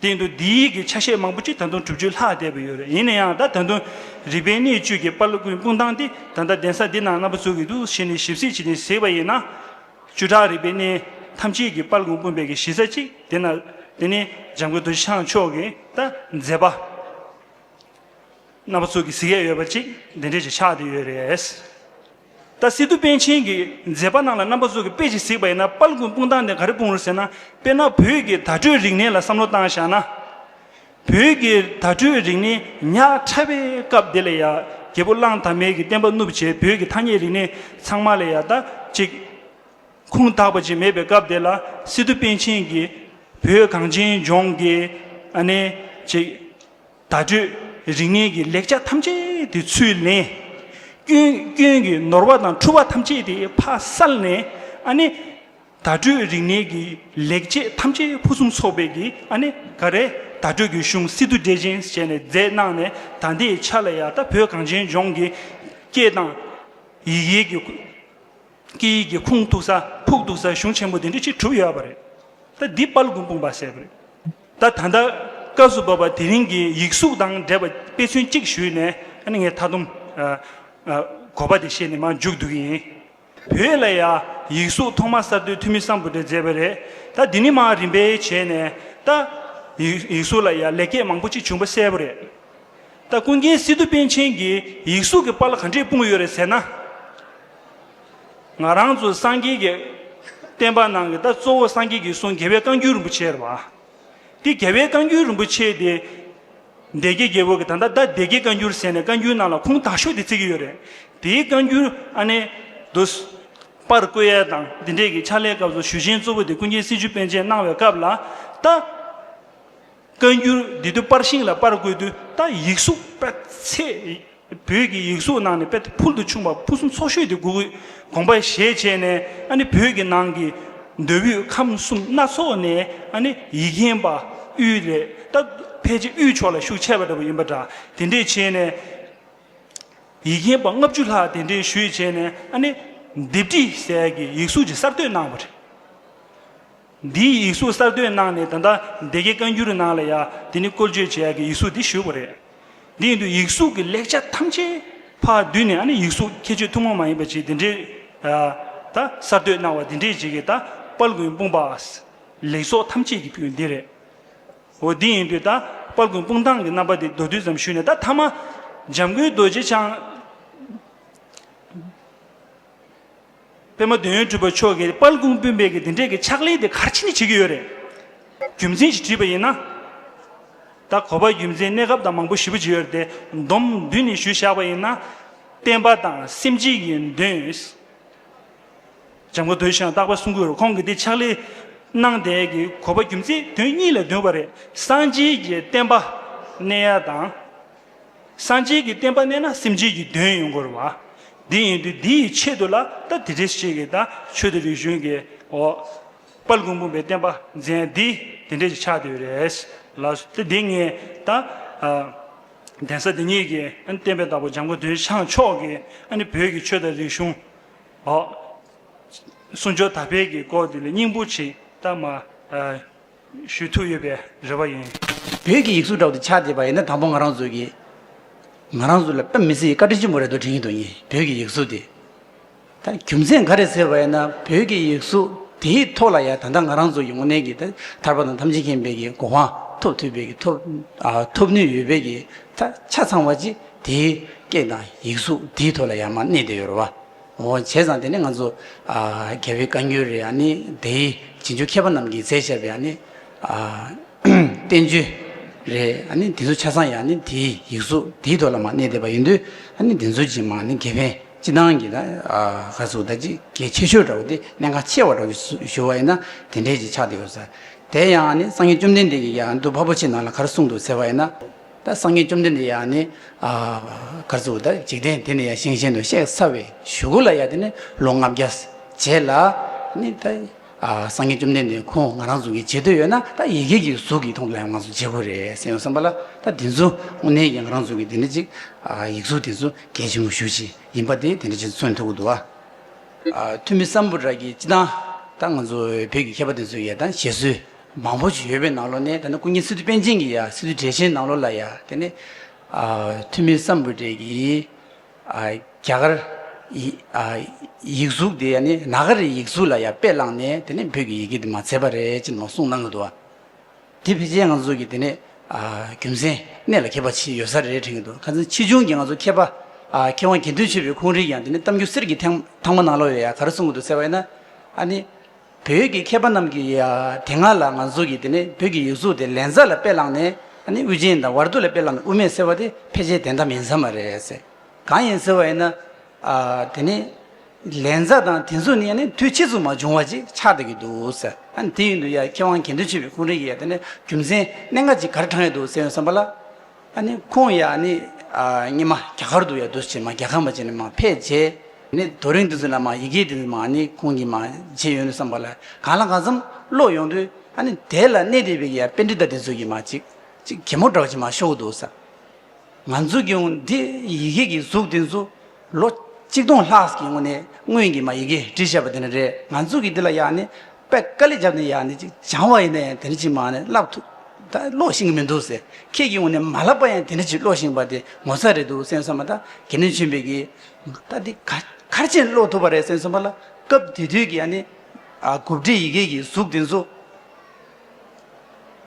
དེ་ཡིན་དུས་འདིའི་གི་ཆ་ཤས་མང་པོ་ཅིག་ད་དུང་གྲུབ་ཆོད་ལྷག་བསྡད་པ་ཡོད་རེད། ཡིན་ན་ཡང་ད་ད་དུང་རིག་པའི་གནས་བཅུ་གི་དཔལ་མགོན་སྤུངས་ཐང་དེ་ད་ལྟ་གདན་ས་འདི་ནང་རྣམ་པ་ཚོ་གིས་འདུག་བྱས་ནས་ཞིབ་གཟིགས་བྱས་ནས་གཟིགས་པ་ཡིན་ན། བཅུ་ཕྲག་རིག་པའི་གནས་ཐམས་ཅད་ཀྱི་དཔལ་མགོན་སྤུངས་པའི་གི་གཞི་རྩ་གཅིག་དེ་ན། དེ་ནི་འཇམ་མགོན་རྡོ་རྗེ་འཆང་མཆོག་གི་ད་མཛད་པ། རྣམ་པ་ཚོ་གིས་གཟིགས་ཡས་ཡོད་པ་ཅིག་འདི་འདྲས་ཅིག་ཆགས་བསྡད་ཡོད་རེད། ད་སི་ཏུ་པཎ་ཆེན་གྱི་མཛད་པ་ནང་ལ་རྣམ་པ་ཚོ་གིས་དཔེ་ཅིག་གཟིགས་པ་ཡིན་ན་དཔལ་མགོན་སྤུངས་ཐང་དེ་ག་རེ་སྤུངས་རེད་ཟེར་ན། དཔེར་ན་བོད་ཀྱི་བརྡ་སྤྲོད་རིག་གནས་ལ་བསམ་བློ་བཏང་བཞག་ན། བོད་ཀྱི་བརྡ་སྤྲོད་རིག་གནས་ཉག་ཕྲ་བའི་སྐབས་དེ་ལ་ཡ། རྒྱལ་པོ་གླང་དར་མའི་གི་བསྟན་པ་བསྣུབས་བྱས་བོད་ཀྱི་ཐ་སྙད་རིག་གནས་ཚང་མ་ལ་ཡ་ད་ཅིག་ཁུངས་དག་པ་ཅིག་མེད་པའི་སྐབས་དེ་ལ་སི་ཏུ་པཎ་ཆེན་གྱིས་བོད་གངས་ཅན་ལྗོངས་ཀྱི་ཨ་ནི་ཅིག་བརྡ་སྤྲོད་རིག་གནས་ཀྱི་ལེགས་ཆ་ཐམས་ཅད་དེ་ཚུར་ལེན། སྐྱོན་སྐྱོན་གྱི་ནོར་བ་དང་འཁྲུལ་བ་ཐམས་ཅད་དེ་ཕར་བསལ་ནས། ཨ་ནི་བརྡ་སྤྲོད་རིག་གནས་ཀྱི་ལེགས་སྐྱེས་ཐམས་ཅད་ཕུན་སུམ་ཚོགས་པའི་གི་ཨ་ནི་ག་རེ་བརྡ་སྤྲོད་ཀྱི་གཞུང་སི་ཏུ་འགྲེལ་ཆེན་ཟེར་ནས་མཛད་གནང་ནས། ད་ལྟའི་ཆ་ལ་ཡ་ད་བོད་གངས་ཅན་ལྗོངས་ཀྱི་སྐད་དང་ཡི་གེ་གི་སྐད་ཡིག་གི་ཁུངས་ཐུག་ས་ཕུགས་ཐུག་ས་གཞུང་ཆེན་པོ་དེ་འདྲ་ཅིག་གྲུབ་ཡོད་པ་རེད། ད་འདི་དཔལ་མགོན་སྤུངས་པ་ཟེར་བ་རེད། ད་ད་ལྟ་སྐབས་སུ་བབ་པ་དེ་རིང་གི་ཡིག་གཟུགས་དང་འབྲེལ་བ་དཔེ་མཚོན་གཅིག་ཞུས་ནས་ཨ་ནི་ངས་མཐའ་སྡོམ་ཨ་ཨ་གོ་བ་དེ་བཤད་ནས་མར་མཇུག་བསྡུ་གི་ཡིན། བོད་ལ་ཡ་ཡིག་གཟུགས་ཐོག་མ་གསར་གཏོད་ཐོན་མི་སམ་བྷོ་ཊས་མཛད་པ་རེད། ད་འདི་ནི་མར་རིམ་པས་བྱས་ནས་ད་ཡིག་ཡིག་གཟུགས་ལ་ཡ་ལེགས་སྐྱེས་མང་པོ་ཅིག་བྱུང་པ་གསལ་པོ་རེད། ད་ཀུན་མཁྱེན་སི་ཏུ་པཎ་ཆེན་གྱིས་ཡིག་གཟུགས་ཀྱི་དཔལ་ག་འདྲས་སྤུངས་ཡོད་རེད་ཟེར་ན། ང་རང་ཚོ་སངས་རྒྱས་ཀྱི་བསྟན་པ་ནང་གི་ད་གཙོ་བོ་སངས་རྒྱས་ཀྱི་གསུང་རྒྱལ་བའི་བཀའ་འགྱུར་རིན་པོ་ཆེ་རེད་བ། དེ་རྒྱལ་བའི་བཀའ་འགྱུར་རིན་པོ་ཆེ་དེ། སྡེ་དགེ་རྒྱལ་པོ་གི་ད་ལྟ་ད་སྡེ་དགེ་བཀའ་འགྱུར་ཟེར་ནས་བཀའ་འགྱུར་ནང་ལ་ཁུངས་དག་ཤོས་དེ་བརྩི་གི་ཡོད་རེད། དེའི་བཀའ་འགྱུར་ཨ་ནི་དུ་པར་བརྐོ་ཡས་དང་དེ་འདྲས་ཀྱི་ཕྱག་ལས་སྐབས་སུ་ཞུ་ཆེན་གཙོ་བོ་དེ་ཀུན་མཁྱེན་སྲིད་བྱུས་པཎ་ཆེན་གནང་བའི་སྐབས་ལ་ད། བཀའ་འགྱུར་འདི་དུས་པར་ཤིང་ལ་པར་བརྐོས་དུས་ད་ཡིག་གཟུགས་དཔེ་ཚད། བོད་ཀྱི་ཡིག་གཟུགས་ནང་ནས་དཔེ་ཕུལ་དུ་བྱུང་བ་ཕུན་སུམ་ཚོགས་ཤོས་དེ་དགོས་དགོས་དགོངས་པ་བཞེས་བྱས་ནས། ཨ་ནི་བོད་ཀྱི་ནང་གི་མདོ་དབུས་ཁམས་གསུམ་སྣ་ཚོགས་ནས་ཨ་ནི་ཡིག་མཁན་པ་དབུས་ལས་ད་ཕལ་ཆེར་དབུས་ཕྱོགས་ལ་ཤུགས་ཆེ་བ་འདྲ་པོ་ཡིན་པ་འདྲ། དེ་འདྲས་བྱས་ནས། ཡིག་མཁན་པ་ལྔ་བཅུ་ལྷག་དེ་འདྲའི་ཞུས་བྱས་ནས་ཨ་ནི་ལྡེབས་བྲིས་ཟེར་ཡག་གི་ཡིག་གཟུགས་ཅིག་གསར་གཏོད་གནང་བ་རེད། འདིའི་ཡིག་གཟུགས་གསར་གཏོད་གནང་ནས་ད་ལྟ་སྡེ་དགེ་བཀའ་འགྱུར་ནང་ལ་ཡ་དེ་ནི་བཀོལ་སྤྱོད་བྱེད་ཡག་གི་ཡིག་གཟུགས་འདི་ཞུས་པ་རེད། འདི་ཡིན་དུས་ཡིག་གཟུགས་ཀྱི་ལེགས་ཆ་ཐམས་ཅད་ཕར་བསྡུས་ནས་ཨ་ནི་ཡིག་གཟུགས་ཁྱད་ཆོས་ཐུན་མོང་མ་ཡིན་པ་ཅིག་དེ་འདྲའི་ད་གསར་གཏོད་གནང་བ་འདི་འདྲའི་ཅིག་གིས་ད་དཔལ་མགོན་སྤུངས་པ་ལེགས་ཚོགས་ཐམས་ཅད་ཀྱི་སྤུན་འདི་རེད། འོ་འདི་ཡིན་དུས་ད་དཔལ་མགོན་སྤུངས་ཐང་གི་རྣམ་པ་འདི་མདོར་བསྡུས་ཙམ་ཞུས་ནས། ད་ཐ་མ་འཇམ་མགོན་རྡོ་རྗེ་འཆང་པདྨ་འདོད་ཡོན་གྲུབ་པ་མཆོག་གིས་དཔལ་མགོན་སྤུངས་པའི་གི་འདི་འདྲས་ཀྱི་ཕྱག་ལས་འདི་ག་རེ་བྱས་ནས་བྱེད་ཀྱི་ཡོད་རེད། རྒྱུ་མཚན་ཞིག་དྲིས་པ་ཡིན་ན། ད་གོ་བ་རྒྱུ་མཚན་གནས་སྐབས་དང་མང་པོ་ཞེ་པོ་ཅིག་ཡོད་རེད་དེ། སྡོམ་བསྡུས་ནས་ཞུས་བཞག་པ་ཡིན་ན། བསྟན་པ་དང་སེམས་ཅན་གྱི་དོན། འཇམ་མགོན་རྡོ་རྗེ་འཆང་རྟག་པར་གསུང་གི་ཡོད་རེད། ཁོང་གིས་འདི་ཕྱག་ལས་གནང་བསྡད་ཀྱི་གོ་བ་རྒྱུ་མཚན་དོན་གཉིས་ལ་འདུས་པ་རེད། སངས་རྒྱས་ཀྱི་བསྟན་པ་གནས་ཡ་དང་། སངས་རྒྱས་ཀྱི་བསྟན་པ་གནས་ན་སེམས་ཅན་གྱི་དོན་ཡོང་གི་ཡོད་རེད་བ། འདི་ཡིན་དུས་འདི་ཡི་ཆེད་དུ་ལ་ད་དེ་འདྲས་ཅིག་གིས་ད་ཆོས་དང་རིག་གཞུང་གི་འོ་དཔལ་མགོན་སྤུངས་པའི་བསྟན་པ་འཛིན་ཡ་འདི་དེ་འདྲས་ཅིག་ཆགས་བསྡད་ཡོད་རེད། ལགས་སོ། དེ་འདི་ངས་ད་ཨ་གདན་ས་འདི་ཉིད་ཀྱི་ཨ་ནི་བསྟན་པའི་བདག་པོ་འཇམ་མགོན་རྡོ་རྗེ་འཆང་མཆོག་གིས་ཨ་ནི་བོད་ཀྱི་ཆོས་དང་རིག་གཞུང་ཨོ་སྲུང་སྐྱོབ་དར་སྤེལ་གྱི་སྐོར་དེ་ལ་སྙིང་པོ་ཅིག་ད་མ་ཨ་ཞུ་ཐུབ་ཡོད་པའི་རེ་བ་ཡིན། བོད་ཀྱི་ཡིག་གཟུགས་འདྲ་བོ་དེ་ཆགས་བསྡད་པ་ཡིན་ན། དང་པོ་ང་རང་ཚོ་གི་ང་རང་ཚོ་ལ་དཔེ་མི་སྲིད་ཀྱི་བཀའ་དྲིན་ཆེན་པོ་རེད་འདུག་དྲན་གྱི་འདུག་ཡིན། བོད་ཀྱི་ཡིག་གཟུགས་དེ། ད་རྒྱུ་མཚན་ག་རེ་ཟེར་བ་ཡིན་ན། བོད་ཀྱི་ཡིག་གཟུགས་དེའི་ཐོག་ལ་ཡང་ད་ལྟ་ང་རང་ཚོ་ཡི་དངོས་གནས་ཀྱི་ད་ཐར་པ་དང་ཐམས་ཅད་མཁྱེན་པའི་གི་གོ་འཕང་ཐོབ་ཐུབ་པའི་གི་ཐོབ་ཨ་ཐོབ་ནུས་ཡོད་པའི་གི་ད་ཆ་ཚང་བ་ཅིག་དེའི་སྐད་དང་ཡིག་གཟུགས་དེའི་ཐོག་ལ་ཡང་མར་གནས་བསྡད་ཡོད་རེད་བ། འོ་བྱས་ཙང་དེ་ནི་ང་ཚོ་ཨ་རྒྱལ་བའི་བཀའ་འགྱུར་རེད། ཨ་ནི་དེའི་རྗེས་འཇུག་མཁས་པ་རྣམས་ཀྱིས་མཛད་བཞག་པའི་ཨ་ནི་ཨ་བསྟན་བཅོས་རེད། ཨ་ནི་དེ་ཚོ་ཆ་ཚང་ཡང་ནི་དེའི་ཡིག་གཟུགས་དེའི་ཐོག་ལ་མར་གནས་བསྡད་པ་ཡིན་དུས། ཨ་ནི་དེ་ཚོ་ཅིག་མར་ནི་དགེ་ཕན་སྤྱི་བཏང་གི་ད་ཨ་ག་ཚོད་ད་ཅིག་གལ་ཆེ་ཤོས་འདྲ་བོ་དེ་གནད་འགག་ཆེ་བ་འདྲ་བོ་ཞུ་བ་ཡིན་ན་དེ་འདྲས་ཅིག་ཆགས་བསྡད་ཡོད་ས། དེ་ཡང་ཨ་ནི་སངས་རྒྱས་བཅོམ་ལྡན་འདས་ཀྱིས་ཡང་མདོ་འཕགས་པོ་ཆེ་ནང་ལ་ག་རེ་གསུངས་འདུག་ཟེར་བ་ཡིན་ན། ད་སངས་རྒྱས་བཅོམ་ལྡན་འདས་ཡང་ནི་ཨ་ག་རེ་ཟེར་ད་འཇིག་རྟེན་དེ་ནས་ཡང་ཞིང་གཞན་དུ་གཤེགས་ཚར་བའི་གཞུག་གུ་ལ་ཡང་དེ་ནི་ལོ་ལྔ་བརྒྱ་རྗེས་ལ་ནི་ད་ཨ་སངས་རྒྱས་བཅོམ་ལྡན་འདས་ཁོང་ང་རང་ཚོ་གི་མཇལ་འདོད་ཡོད་ན། ད་ཡི་གེ་གི་གཟུགས་ཀྱི་ཐོག་ལ་ཡང་ང་ཚོ་མཇལ་དགོས་རེད་ཟེར་ཡོང་བསམ་པ་ལ། ད་དེ་ཚོ་དངོས་གནས་ཀྱི་ང་རང་ཚོ་གི་དེ་འདྲ་ཅིག་ཨ་ཡིག་གཟུགས་དེ་ཚོ་གལ་ཆེན་པོ་ཞེ་པོ་ཅིག་ཡིན་པ་དེ་དེ་འདྲ་ཅིག་མཚོན་ཐུབ་ཀྱི་འདུག་ཨ། ཨ་ཐུ་མི་སམ་བྷོ་ཊ་གི་སྤྱིར་བཏང་ད་ང་ཚོ་བོད་ཀྱི་མཁས་པ་དེ་ཚོ་ཡང་ད་བཞེད་སྲོལ་མང་པོ་ཞིག་ཡོད་པའི་ནང་ལོགས་ནས། ད་ནི་སྐུ་ཉིད་སི་ཏུ་པཎ་ཆེན་གྱི་ཡ་སི་ཏུ་འགྲེལ་ཆེན་ནང་ལོགས་ལ་ཡ་དེ་ནི་ཨ་ཐུ་མི་སམ་བྷོ་ཊ་གིས་ཨ་རྒྱ་གར་ཡི་ཨ་ཡིག་གཟུགས་དེ་ཡ་ནི་ནཱ་ག་ར་ཡིག་གཟུགས་ལ་ཡ་དཔེ་བླངས་ནས་དེ་ནི་བོད་ཀྱི་ཡི་གེ་དེ་མར་མཛད་པ་རེད་ཅེས་མར་གསུངས་གནང་གི་འདུག་བ། དེ་ཕལ་ཆེར་ང་ཚོ་གི་དེ་ནི་ཨ་རྒྱུ་མཚན་གནད་ལ་འཁེལ་བ་ཅིག་ཡོད་ས་རེད་དྲན་གྱི་འདུག་ཁ་སང་ཕྱིས་འབྱུང་གི་ང་ཚོ་མཁས་པ་ཨ་མཁས་དབང་དགེ་འདུན་ཆོས་འཕེལ་ཁོང་རང་གིས་ཡང་དེ་ནི་གཏམ་རྒྱུད་གསེར་གྱི་ཐང་ཐང་མ་ནང་ལོགས་ཡ་ག་རེ་གསུངས་ཀྱི་འདུག་ཟེར་བ་ཡིན་ན། ཨ་ནི་བོད་ཀྱི་མཁས་པ་རྣམས་ཀྱིས་ཡ་དེ་སྔ་ལ་ང་ཚོ་གི་དེ་ནི་བོད་ཀྱི་ཡིག་གཟུགས་དེ་ལཉྫ་ལ་དཔེ་བླངས་ནས། ཨ་ནི་ཨུ་རྒྱན་དང་ཝར་དུ་ལ་དཔེ་བླངས་ནས་དབུ་མེད་ཟེར་བ་དེ་ཕལ་ཆེར་དོན་དམ་ཡིན་ས་མ་རེད་ཟེར། གང་ཡིན་ཟེར་བ་ཡིན་ན། ཨ་དེ་ནི་ལཉྫ་དང་དེ་ཚོ་ནི་ཨ་ནི་དུས་ཕྱིས་སུ་མར་བྱུང་བ་ཅིག་ཆགས་བསྡད་ཀྱི་འདུག་ཟེར། ཨ་ནི་དེ་ཡིན་དུས་ཡ་མཁས་དབང་དགེ་འདུན་ཆོས་འཕེལ་ཁོང་རང་གིས་ཡ་དེ་ནི་རྒྱུ་མཚན་གནད་འགག་ཅིག་ག་རེ་དྲངས་ཡོད་འདུག་ཟེར་ཡོང་བསམ་པ་ལ། ཨ་ནི་ཁོང་ཡ་ཨ་ནི་ཨ་སྔོན་མ་རྒྱ་གར་དུ་ཡ་འདུག་སེ་མར་རྒྱལ་ཁམས་པ་ཅིག་ནས་མར་ཕེབས་རྗེས། ཨ་ནི་རྡོ་རིང་དེ་ཚོ་ལ་མར་ཡི་གེ་དེ་ཚོ་མར་ཨ་ནི་ཁོང་གིས་མར་མཇལ་ཡོང་དུས་བསམ་པ་ལ། གང་ལ་གང་འཚམ་ཀློག་ཡོང་དུས། ཨ་ནི་དེ་ལ་གནས་བསྡད་པའི་ཡ་པཎྜི་ཏ་དེ་ཚོ་གིས་མར་ཅིག་ཅིག་གད་མོ་འདྲ་བ་ཅིག་མར་ཤོར་གྱི་འདུག་ཟེར། ང་ཚོ་གི་འོང་འདི་ཡི་གེ་གི་གཟུགས་དེ་ཚོ་ལོ་གཅིག་སྟོང་ལྷག་གི་སྔོན་ནས་སྔོན་གྱི་མར་ཡི་གེ་བྲིས་བཞག་པ་དེ་འདྲ་རེད། ང་ཚོ་གི་འདི་ལ་ཡ་ནི་དཔེ་དཀའ་ལས་བརྒྱབ་ནས་ཡ་ནི་ཅིག་སྦྱངས་པ་ཡིན་ན་ཡང་དེ་འདྲ་ཅིག་མར་ནི་བསླབ་ཐུབ། ད་ཀློག་ཤེས་ཀྱི་མི་འདུག་ཟེར། ཁྱེད་ཀྱི་འོང་ནས་མ་བསླབ་པ་ཡང་དེ་འདྲ་ཅིག་ཀློག་ཤེས་པ་དེ་ངོ་ཚ་རེད་འདུག་ཟེར་བསམ་པ། ད་དགེ་འདུན་ཆོས་འཕེལ་གྱིས་ད་འདི་ག་ག་རེ་བྱས་ནས་ཀློག་ཐུབ་པ་རེད་ཟེར་བསམ་པ་ལ། སྐབས་དེ་དུས་ཀྱི་ཡ་ནི་ཨ་གུབ་བྲིས་ཡི་གེ་གི་གཟུགས་དེ་ཚོ།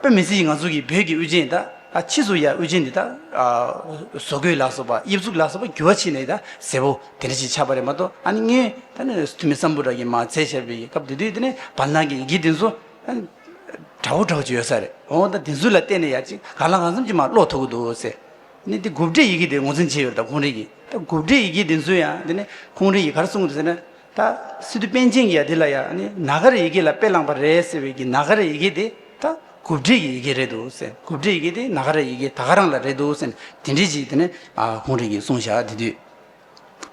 དཔེ་མི་སྲིད་ང་ཚོ་གི་བོད་ཀྱི་དབུ་ཅན་ད་ཨ་ཕྱིས་སུ་ཡ་དབུ་ཅན་འདི་ད་ཨ་བཟོ་བཀོད་ལ་སོགས་པ་དབྱིབས་གཟུགས་ལ་སོགས་པ་འགྱུར་བ་ཕྱིན་ནས་ད་གསལ་པོ་དེ་འདྲ་ཞིག་ཆགས་པ་རེད་མ་གཏོགས། ཨ་ནི་སྔོན་ད་ནི་ཐུ་མི་སམ་བྷོ་ཊ་གིས་མར་མཛད་བཞག་པའི་སྐབས་དེ་དུས་དེ་ནས་བར་སྣང་གི་ཡི་གེ་དེ་ཚོ་ཨ་ནི་འདྲ་བོ་འདྲ་བོ་ཅིག་ཡོད་ས་རེད། འོ་ད་དེ་ཚོ་ལ་བརྟེན་ནས་ཡ་ཅིག་གང་ལ་གང་འཚམ་ཅིག་མར་ཀློག་ཐུབ་ཀྱི་འདུག་ཟེར། ནི་དེ་གུབ་བྲིས་ཡི་གེ་དེ་ངོས་འཛིན་བྱས་ཡོད་རེད། ད་ཁོང་རང་གིས་ད་གུབ་བྲིས་ཡི་གེ་དེ་ཚོ་ཡང་དེ་ནས་ཁོང་རང་གིས་ག་རེ་གསུངས་འདུག་ཟེར་ན། ད་སི་ཏུ་པཎ་ཆེན་གྱིས་ཡ་དེ་ལ་ཡ་ནི་ནཱ་ག་ར་ཡི་གེ་ལ་དཔེ་བླངས་པ་རེད་ཟེར་བའི་གི་ནཱ་ག་ར་ཡི་གེ་དེ་ད་གུབ་བྲིས་ཀྱི་ཡི་གེ་རེད་འདུག་ཟེར། གུབ་བྲིས་ཡི་གེ་དེ་ནཱ་ག་ར་ཡི་གེ་ད་ག་རང་ལ་རེད་འདུག་ཟེར་ནས་དེ་འདྲས་ཅིག་དེ་ནས་ཨ་ཁོང་རང་གིས་གསུངས་བཞག་དེ་དུས།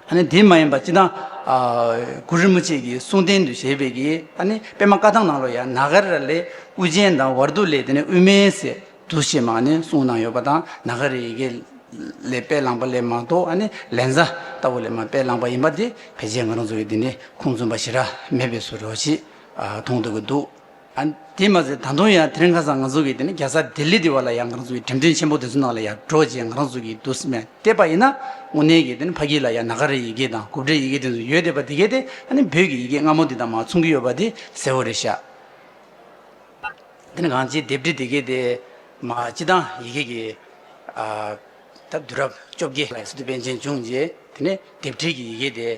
ཨ་ནི་དེ་མ་ཡིན་པ་སྤྱིར་བཏང་ཨ་གུ་རུ་རིན་པོ་ཆེ་གི་གསུང་རྟེན་དུ་བཞེས་པའི་གི་ཨ་ནི་པདྨ་བཀའ་ཐང་ནང་ལོགས་ཡ་ནཱ་ག་ར་ལས་དབུ་ཅན་དང་ཝར་དུ་ལས་དེ་ནས་དབུ་མེད་ཟེར་འདུག་སེ་མར་ནི་གསུངས་གནང་ཡོད་པ་དང་། ནཱ་ག་ར་ཡི་གེ་ལས་དཔེ་བླངས་པ་ལས་མ་གཏོགས་ཨ་ནི་ལཉྫ་ལྟ་བུ་ལས་མར་དཔེ་བླངས་པ་ཡིན་པ་དེ་ཕལ་ཆེར་ང་རང་ཚོ་གི་འདི་ནས་ཁུངས་བཙུན་པ་ཞེ་དྲག་མེད་པའི་བཟོ་འདྲ་ཞིག་ཨ་མཐོང་ཐུབ་ཀྱི་འདུག་ཨ་དེ་མ་ཟད་ད་དུང་ཡང་དེ་རིང་ཁ་སང་ང་ཚོ་གི་དེ་ནི་རྒྱལ་ས་ལྡི་ལི་དེ་བ་ལ་ཡང་ང་རང་ཚོ་གི་འགྲེམས་སྟོན་ཆེན་པོ་དེ་ཚོ་ནང་ལ་ཡང་འགྲོ་བྱས་ང་རང་ཚོ་གི་འདུག་སེ་མར་བལྟས་པ་ཡིན་ན། དངོས་གནས་ཀྱི་དེ་ནི་ཕ་གི་ལ་ཡང་ནཱ་ག་ར་ཡི་གེ་དང་གུབ་བྲིས་ཡི་གེ་དེ་ཚོ་ཡོད་བསྡད་པ་དེ་གས་དེ་ཨ་ནི་བོད་ཀྱི་ཡི་གེ་སྔ་མོ་དེ་དང་མར་མཚུངས་ཀྱི་ཡོད་པ་དེ་གསལ་བོ་རེད་ཤག་དེ་ནི་གང་ཅིའི་ལྡེབས་བྲིས་དེ་གས་དེ་མར་སྤྱིར་བཏང་ཡི་གེ་གི་ཨ་ད་དུས་རབས་བཅོ་བརྒྱད་ལ་སི་ཏུ་པཎ་ཆེན་བྱུང་རྗེས་དེ་ནས་ལྡེབས་བྲིས་ཀྱི་ཡི་གེ་དེ་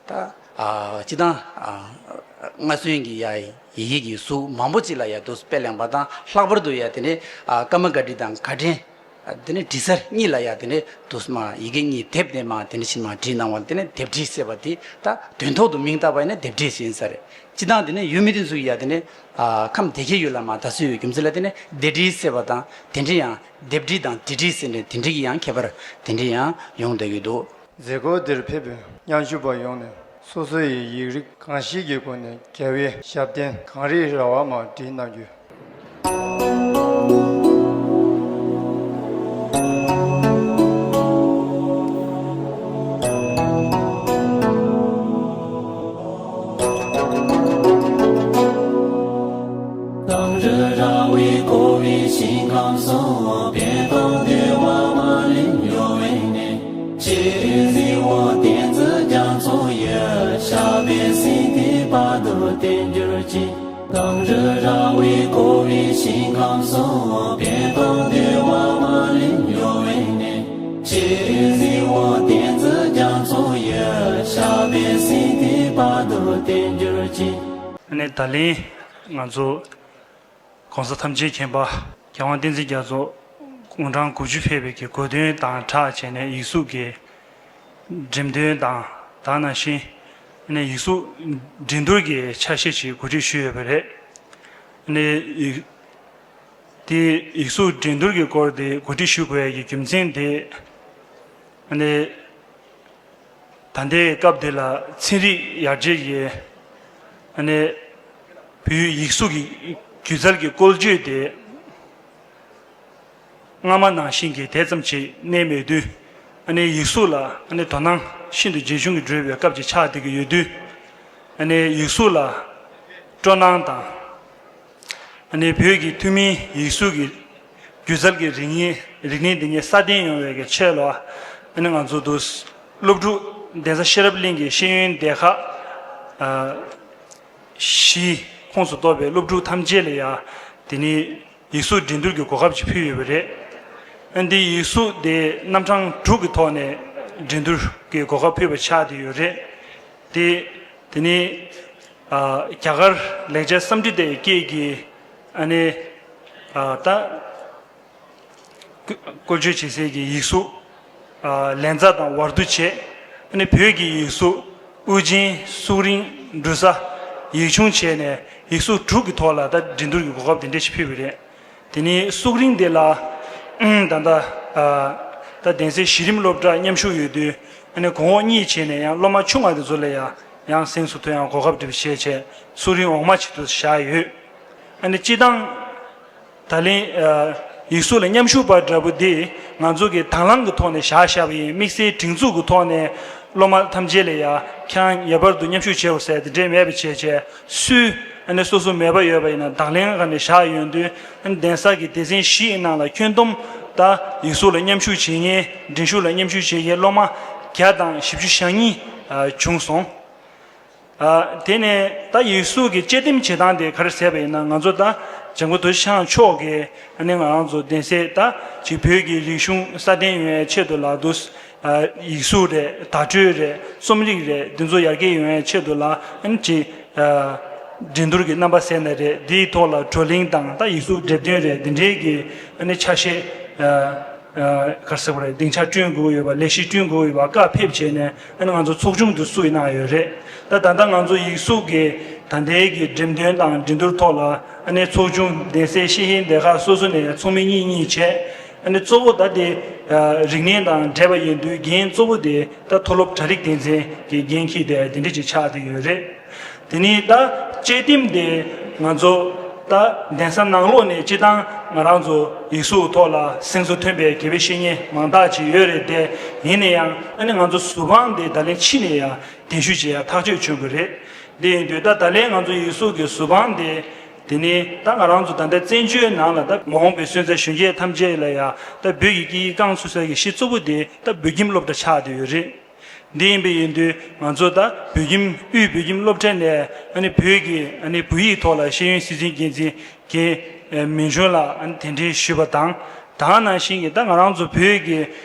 ད་ཨ་སྤྱིར་བཏང་ཨ་སྔར་སྲོལ་གྱི་ཡ་ཡི་གེ་གི་གཟུགས་མང་པོ་ཅིག་ལ་ཡ་འདུག་སེ་དཔེ་བླངས་པ་དང་། ལྷག་པར་དུ་ཡ་དེ་ནས་ཨ་ཀ་མ་ག་སྒྲི་དང་ག་ཕྲེང་ཨ་དེ་ནས་བྲིས་གསར་གཉིས་ལ་ཡ་དེ་ནས་འདུག་སེ་མར་ཡི་གེ་གཉིས་སྡེབ་ནས་མར་དེ་འདྲ་ཞིག་མར་བྲིས་གནང་བ་དེ་ནས་ལྡེབས་བྲིས་ཟེར་བ་དེ། ད་དོན་ཐོག་ཏུ་མིང་བཏགས་པ་ཡིན་ན་ལྡེབས་བྲིས་ཟེར་ཡིན་ས་རེད། སྤྱིར་བཏང་དེ་ནས་ཡུལ་མི་དེ་ཚོ་གིས་ཡ་དེ་ནས་ཨ་ཁམས་དེ་གའི་ཡུལ་ལ་མར་དར་སྲོལ་ཡོད་རྒྱུ་མཚན་ལ་དེ་ནས་ལྡེབས་བྲིས་ཟེར་བ་དང་། དེ་འདྲ་ཡང་ལྡེབས་བྲིས་དང་ལྡེབས་བྲིས་ཟེར་ནས་དེ་འདྲ་གི་ཡང་ཁྱད་པར་དེ་འདྲ་ཡང་ཡོང་བསྡད་ཀྱི་འདུག་མཛད་སྒོ་འདིར་ཕེབས་པའི་སྙན་ཞུ་པ་ཡོངས་ནས་སོ་སོ་ཡི་ཡིག་རིགས་གང་ཞིག་གི་སྒོ་ནས་རྒྱལ་བའི་ཞབས་བརྟན་གངས་རིའི་ར་བ་མར་བྲིས་གནང་རྒྱུ། གངས་རི་ར་བས་བསྐོར་བའི་ཞིང་ཁམས་སུ། ཕན་དང་བདེ་བ་མ་ལུས་འབྱུང་བའི་གནས། ཆེ་རིགས་གཟིགས་པ་ཏིང་འཛིན་རྒྱ་མཚོ་ཡི། ཞབས་པད་སྲིད་མཐའི་བར་དུ་བརྟན་གྱུར་ཅིག་གངས་རི་ར་བས་བསྐོར་བའི་ཞིང་ཁམས་སུ། ཕན་དང་བདེ་བ་མ་ལུས་འབྱུང་བའི་གནས། ཆེ་རིགས་གཟིགས་པ་ཏིང་འཛིན་རྒྱ་མཚོ་ཡི། ཞབས་པད་སྲིད་མཐའི་བར་དུ་བརྟན་གྱུར་ཅིག་ཨ་ནི་ད་ལན་ང་ཚོ་གོང་ས་ཐམས་ཅད་མཁྱེན་པ་རྒྱལ་དབང་བསྟན་འཛིན་རྒྱ་མཚོ་དགུང་གྲངས་དགུ་བཅུ་ཕེབས་པའི་གི་གོ་སྟོན་དང་སྦྲགས་བྱས་ནས་ཡིག་གཟུགས་ཀྱི་འགྲེམས་སྟོན་དང་། དེ་ནང་བཞིན་ཨ་ནི་ཡིག་གཟུགས་འགྲན་བསྡུར་གྱི་ཆ་ཤས་ཤིག་གོ་སྒྲིག་ཞུས་ཡོད་པ་རེད། ཨ་ནི་ཡིག་དེ་ཡིག་གཟུགས་འགྲན་བསྡུར་གྱི་སྐོར་དེ་གོ་སྒྲིག་ཞུ་དགོས་ཡ་གི་རྒྱུ་མཚན་དེ། ཨ་ནི་ད་ལྟའི་སྐབས་འདི་ལ་ཚན་རིག་ཡར་རྒྱས་ཀྱི་ཨ་ནི་བོད་ཡིག་གཟུགས་ཀྱི་སྒྱུ་རྩལ་གྱི་བཀོལ་སྤྱོད་དེ་སྔ་མ་ནང་བཞིན་གྱི་དེ་ཙམ་ཞིག་གནས་མེད་དུས། ཨ་ནི་ཡིག་གཟུགས་ལ་ཨ་ནི་དོ་སྣང་ཤིན་ཏུ་ཇེ་ཆུང་གི་འགྲོ་བའི་སྐབས་ཅིག་ཆགས་བསྡད་ཀྱི་ཡོད་དུས། ཨ་ནི་ཡིག་གཟུགས་ལ་སྤྲོ་སྣང་དང་། ཨ་ནི་བོད་ཀྱི་ཐུན་མིན་ཡིག་གཟུགས་ཀྱི་སྒྱུ་རྩལ་གྱི་རིག་གནས་རིག་གནས་འདི་ཉིད་སྲ་བརྟན་ཡོང་བའི་གི་ཆེད་ལ། ཨ་ནི་ང་ཚོ་འདུག་སློབ་ཕྲུག་གདན་ས་ཤེས་རབ་གླིང་གི་ཤེས་ཡོན་སྡེ་ཁག་ཨ་བཞིའི་ཁོངས་སུ་གཏོགས་པའི་སློབ་ཕྲུག་ཐམས་ཅད་ལ་ཡང་དེ་ནི་ཡིག་གཟུགས་འགྲན་བསྡུར་གྱི་གོ་སྐབས་ཅིག་ཕུལ་ཡོད་པ་རེད། ཨ་འདི་ཡིག་གཟུགས་དེ་རྣམ་གྲངས་དྲུག་གི་ཐོག་ནས་འགྲན་བསྡུར་གྱི་གོ་སྐབས་ཕུལ་བ་ཆགས་བསྡད་ཡོད་རེད། དེ་དེ་ནི་ཨ་རྒྱ་གར་ལེགས་སྦྱར་སཾ་སྐྲྀ་ཏའི་སྐད་ཀྱི་ཨ་ནི་ཨ་ད་བཀོལ་སྤྱོད་བྱེད་སའི་གི་ཡིག་གཟུགས་ཨ་ལན་ཚྭ་དང་ཝར་དུ་བྱས། ཨ་ནི་བོད་ཀྱི་ཡིག་གཟུགས་དབུ་ཅན་སུག་རིང་འབྲུ་ས་ཡིག་ཆུང་བྱས་ནས་ཡིག་གཟུགས་དྲུག་གི་ཐོག་ལ་ད་འགྲན་བསྡུར་གྱི་གོ་སྐབས་དེ་འདྲ་ཞིག་ཕུལ་བ་རེད། དེ་ནས་སུག་རིང་དེ་ལ་ད་ལྟ་ད་གདན་སའི་གཞི་རིམ་སློབ་གྲྭ་མཉམ་ཞུགས་ཡོད་དུས། ཨ་ནི་གོང་འོག་གཉིས་བྱས་ནས་ཡང་སློབ་མ་ཆུང་བ་དེ་ཚོ་ལ་ཡང་ཡང་གཟེངས་སུ་ཐོན་ཡང་གོ་སྐབས་འདྲ་བྱས་བྱས་སུག་རིང་འོག་མ་ཆེད་དུ་བཞག་ཡོད། ཨ་ནི་སྤྱི་བཏང་ད་ལན་ཡིག་གཟུགས་ལ་མཉམ་ཞུགས་པ་འདྲ་པོ་འདི་ང་ཚོ་གི་དང་བླངས་ཀྱི་ཐོག་ནས་བཞག་བཞག་པ་ཡིན། དམིགས་བསལ་སྒྲིག་འཛུགས་ཀྱི་ཐོག་ནས་སློབ་མ་ཐམས་ཅད་ལ་ཡང་ཁྱེད་རང་ངེས་པར་དུ་མཉམ་ཞུགས་བྱེད་དགོས་ཟེར་དེ་འདྲས་མེད་པ་བྱས་བྱས་སུས་ཨ་ནི་སོ་སོ་མོས་པ་ཡོད་པ་ཡིན་ན་དང་ལེན་ག་ནས་བཞག་ཡོང་དུས། ཨ་ནི་གདན་ས་གི་སྡེ་ཚན་བཞི་ཡི་ནང་ལ་ཁྱོན་བསྡོམས་ད་ཡིག་གཟུགས་ལ་མཉམ་ཞུགས་བྱེད་མཁན་འགྲན་ཞུགས་ལ་མཉམ་ཞུགས་བྱེད་མཁན་སློབ་མ་བརྒྱ་དང་བཞི་བཅུ་ཞེ་གཉིས་བྱུང་སོང་། ཨ་དེ་ནས་ད་ཡིག་གཟུགས་ཀྱི་དཔྱད་འདེམས་བྱེད་སྟངས་དེ་ག་རེ་ཟེར་བ་ཡིན་ན། ང་ཚོ་ད་འཇམ་མགོན་རྡོ་རྗེ་འཆང་མཆོག་གིས་ཨ་ནི་ང་རང་ཚོ་གདན་སའི་ད་ཅིག་བོད་ཀྱི་རིག་གཞུང་སྲ་བརྟན་ཡོང་བའི་ཆེད་དུ་ལ་དུ་ཨ་ཡིག་གཟུགས་རེད། བརྡ་སྤྲོད་རེད། རྩོམ་རིག་རེད། འདི་ཚོ་ཡར་རྒྱས་ཡོང་བའི་ཆེད་དུ་ལ་ཨ་ནི་ཅིག་ཨ་འགྲན་བསྡུར་གྱི་རྣམ་པ་ཟེར་ན་རེད། འདིའི་ཐོག་ལ་བགྲོ་གླེང་དང་ད་ཡིག་གཟུགས་འགྲེམས་སྟོན་རེད། འདི་འདྲའི་གི་ཨ་ནི་ཆ་ཤས་ཨ། ག་རེ་ཟེར་དགོས་རེད། སྡིངས་ཆ་བསྐྲུན་དགོས་ཡོད་པ། ལས་གཞི་བསྐྲུན་དགོས་ཡོད་པ་བཀའ་ཕེབས་བྱས་ནས་ཨ་ནི་ང་ཚོ་ཚོགས་ཆུང་དུ་བཙུགས་གནང་ཡོད་རེད། ད་ད་ལྟ་ང་ཚོ་ཡིག་གཟུགས་ཀྱི་ད་ལྟའི་གི་འགྲེམས་སྟོན་དང་འགྲན་བསྡུར་ཐོག་ལ་ཨ་ནི་ཚོགས་ཆུང་གདན་སའི་ཤེས་ཡོན་སྡེ་ཁག་སོ་སོ་ནས་ཚོགས་མི་གཉིས་གཉིས་བྱས། ཨ་ནི་གཙོ་བོ་ད་དེ་རིག་གནས་དང་འབྲེལ་བ་ཡིན་དུས་འགན་གཙོ་བོ་དེ་ད་མཐོ་སློབ་གྲ་སྒྲིག་སྡེ་ཚན་གྱི་འགན་འཁྱེར་ཏེ་དེ་འདྲ་ཅིག་ཆགས་བསྡད་ཡོད་རེད། དེ་ནས་ད་དཔྱད་འདེམས་དེ་ང་ཚོ་ད་གདན་ས་ནང་ལོགས་ནས་སྤྱི་བཏང་ང་རང་ཚོ་ཡིག་གཟུགས་ཐོག་ལ་གཟེངས་སུ་ཐོན་པའི་དགེ་བའི་བཤེས་གཉེན་མང་དག་ཅིག་ཡོད་རེད་དེ། ཡིན་ན་ཡང་ཨ་ནི་ང་ཚོ་ཟུར་དཔང་དེ་ད་ལན་ཕྱི་ནས་ཡང་གདན་ཞུ་བྱེད་ཡ་ཐག་གཅོད་བྱུང་གི་རེད། དེ་ཡིན་དུས་ད་ད་ལན་ང་ཚོ་ཡིག་གཟུགས་ཀྱི་ཟུར་དཔང་དེ་དེ་ནས་ད་ང་རང་ཚོ་ད་ལྟ་བཙན་བྱོལ་ནང་ལ་ད་མ་འོངས་པའི་སོན་རྩ་གཞོན་སྐྱེས་ཐམས་ཅད་ལ་ཡང་ད་བོད་ཀྱི་སྐད་ཡིག་རྐང་ཚུགས་ས་ཀྱི་གཞི་གཙོ་བོ་དེ་ད་བོད་ཁྱིམ་སློབ་གྲྭ་ཆགས་བསྡད་ཡོད་རེད། འདི་ཡིན་པ་ཡིན་དུས་ང་ཚོ་ད་བོད་ཁྱིམ་དབུས་བོད་ཁྱིམ་སློབ་གྲྭ་ནས་ཨ་ནི་བོད་ཀྱི་ཨ་ནི་བོད་ཡིག་ཐོག་ལ་ཤེས་ཡོན་སྲིད་འཛིན་འགན་འཛིན་རྒན་མིང་ཆུང་ལགས་ཨ་ནི་གདན་འདྲེན་ཞུས་པ་དང་། ད་ནང་བཞིན་གྱི་ད་ང་རང་ཚོ་བོད་ཀྱི་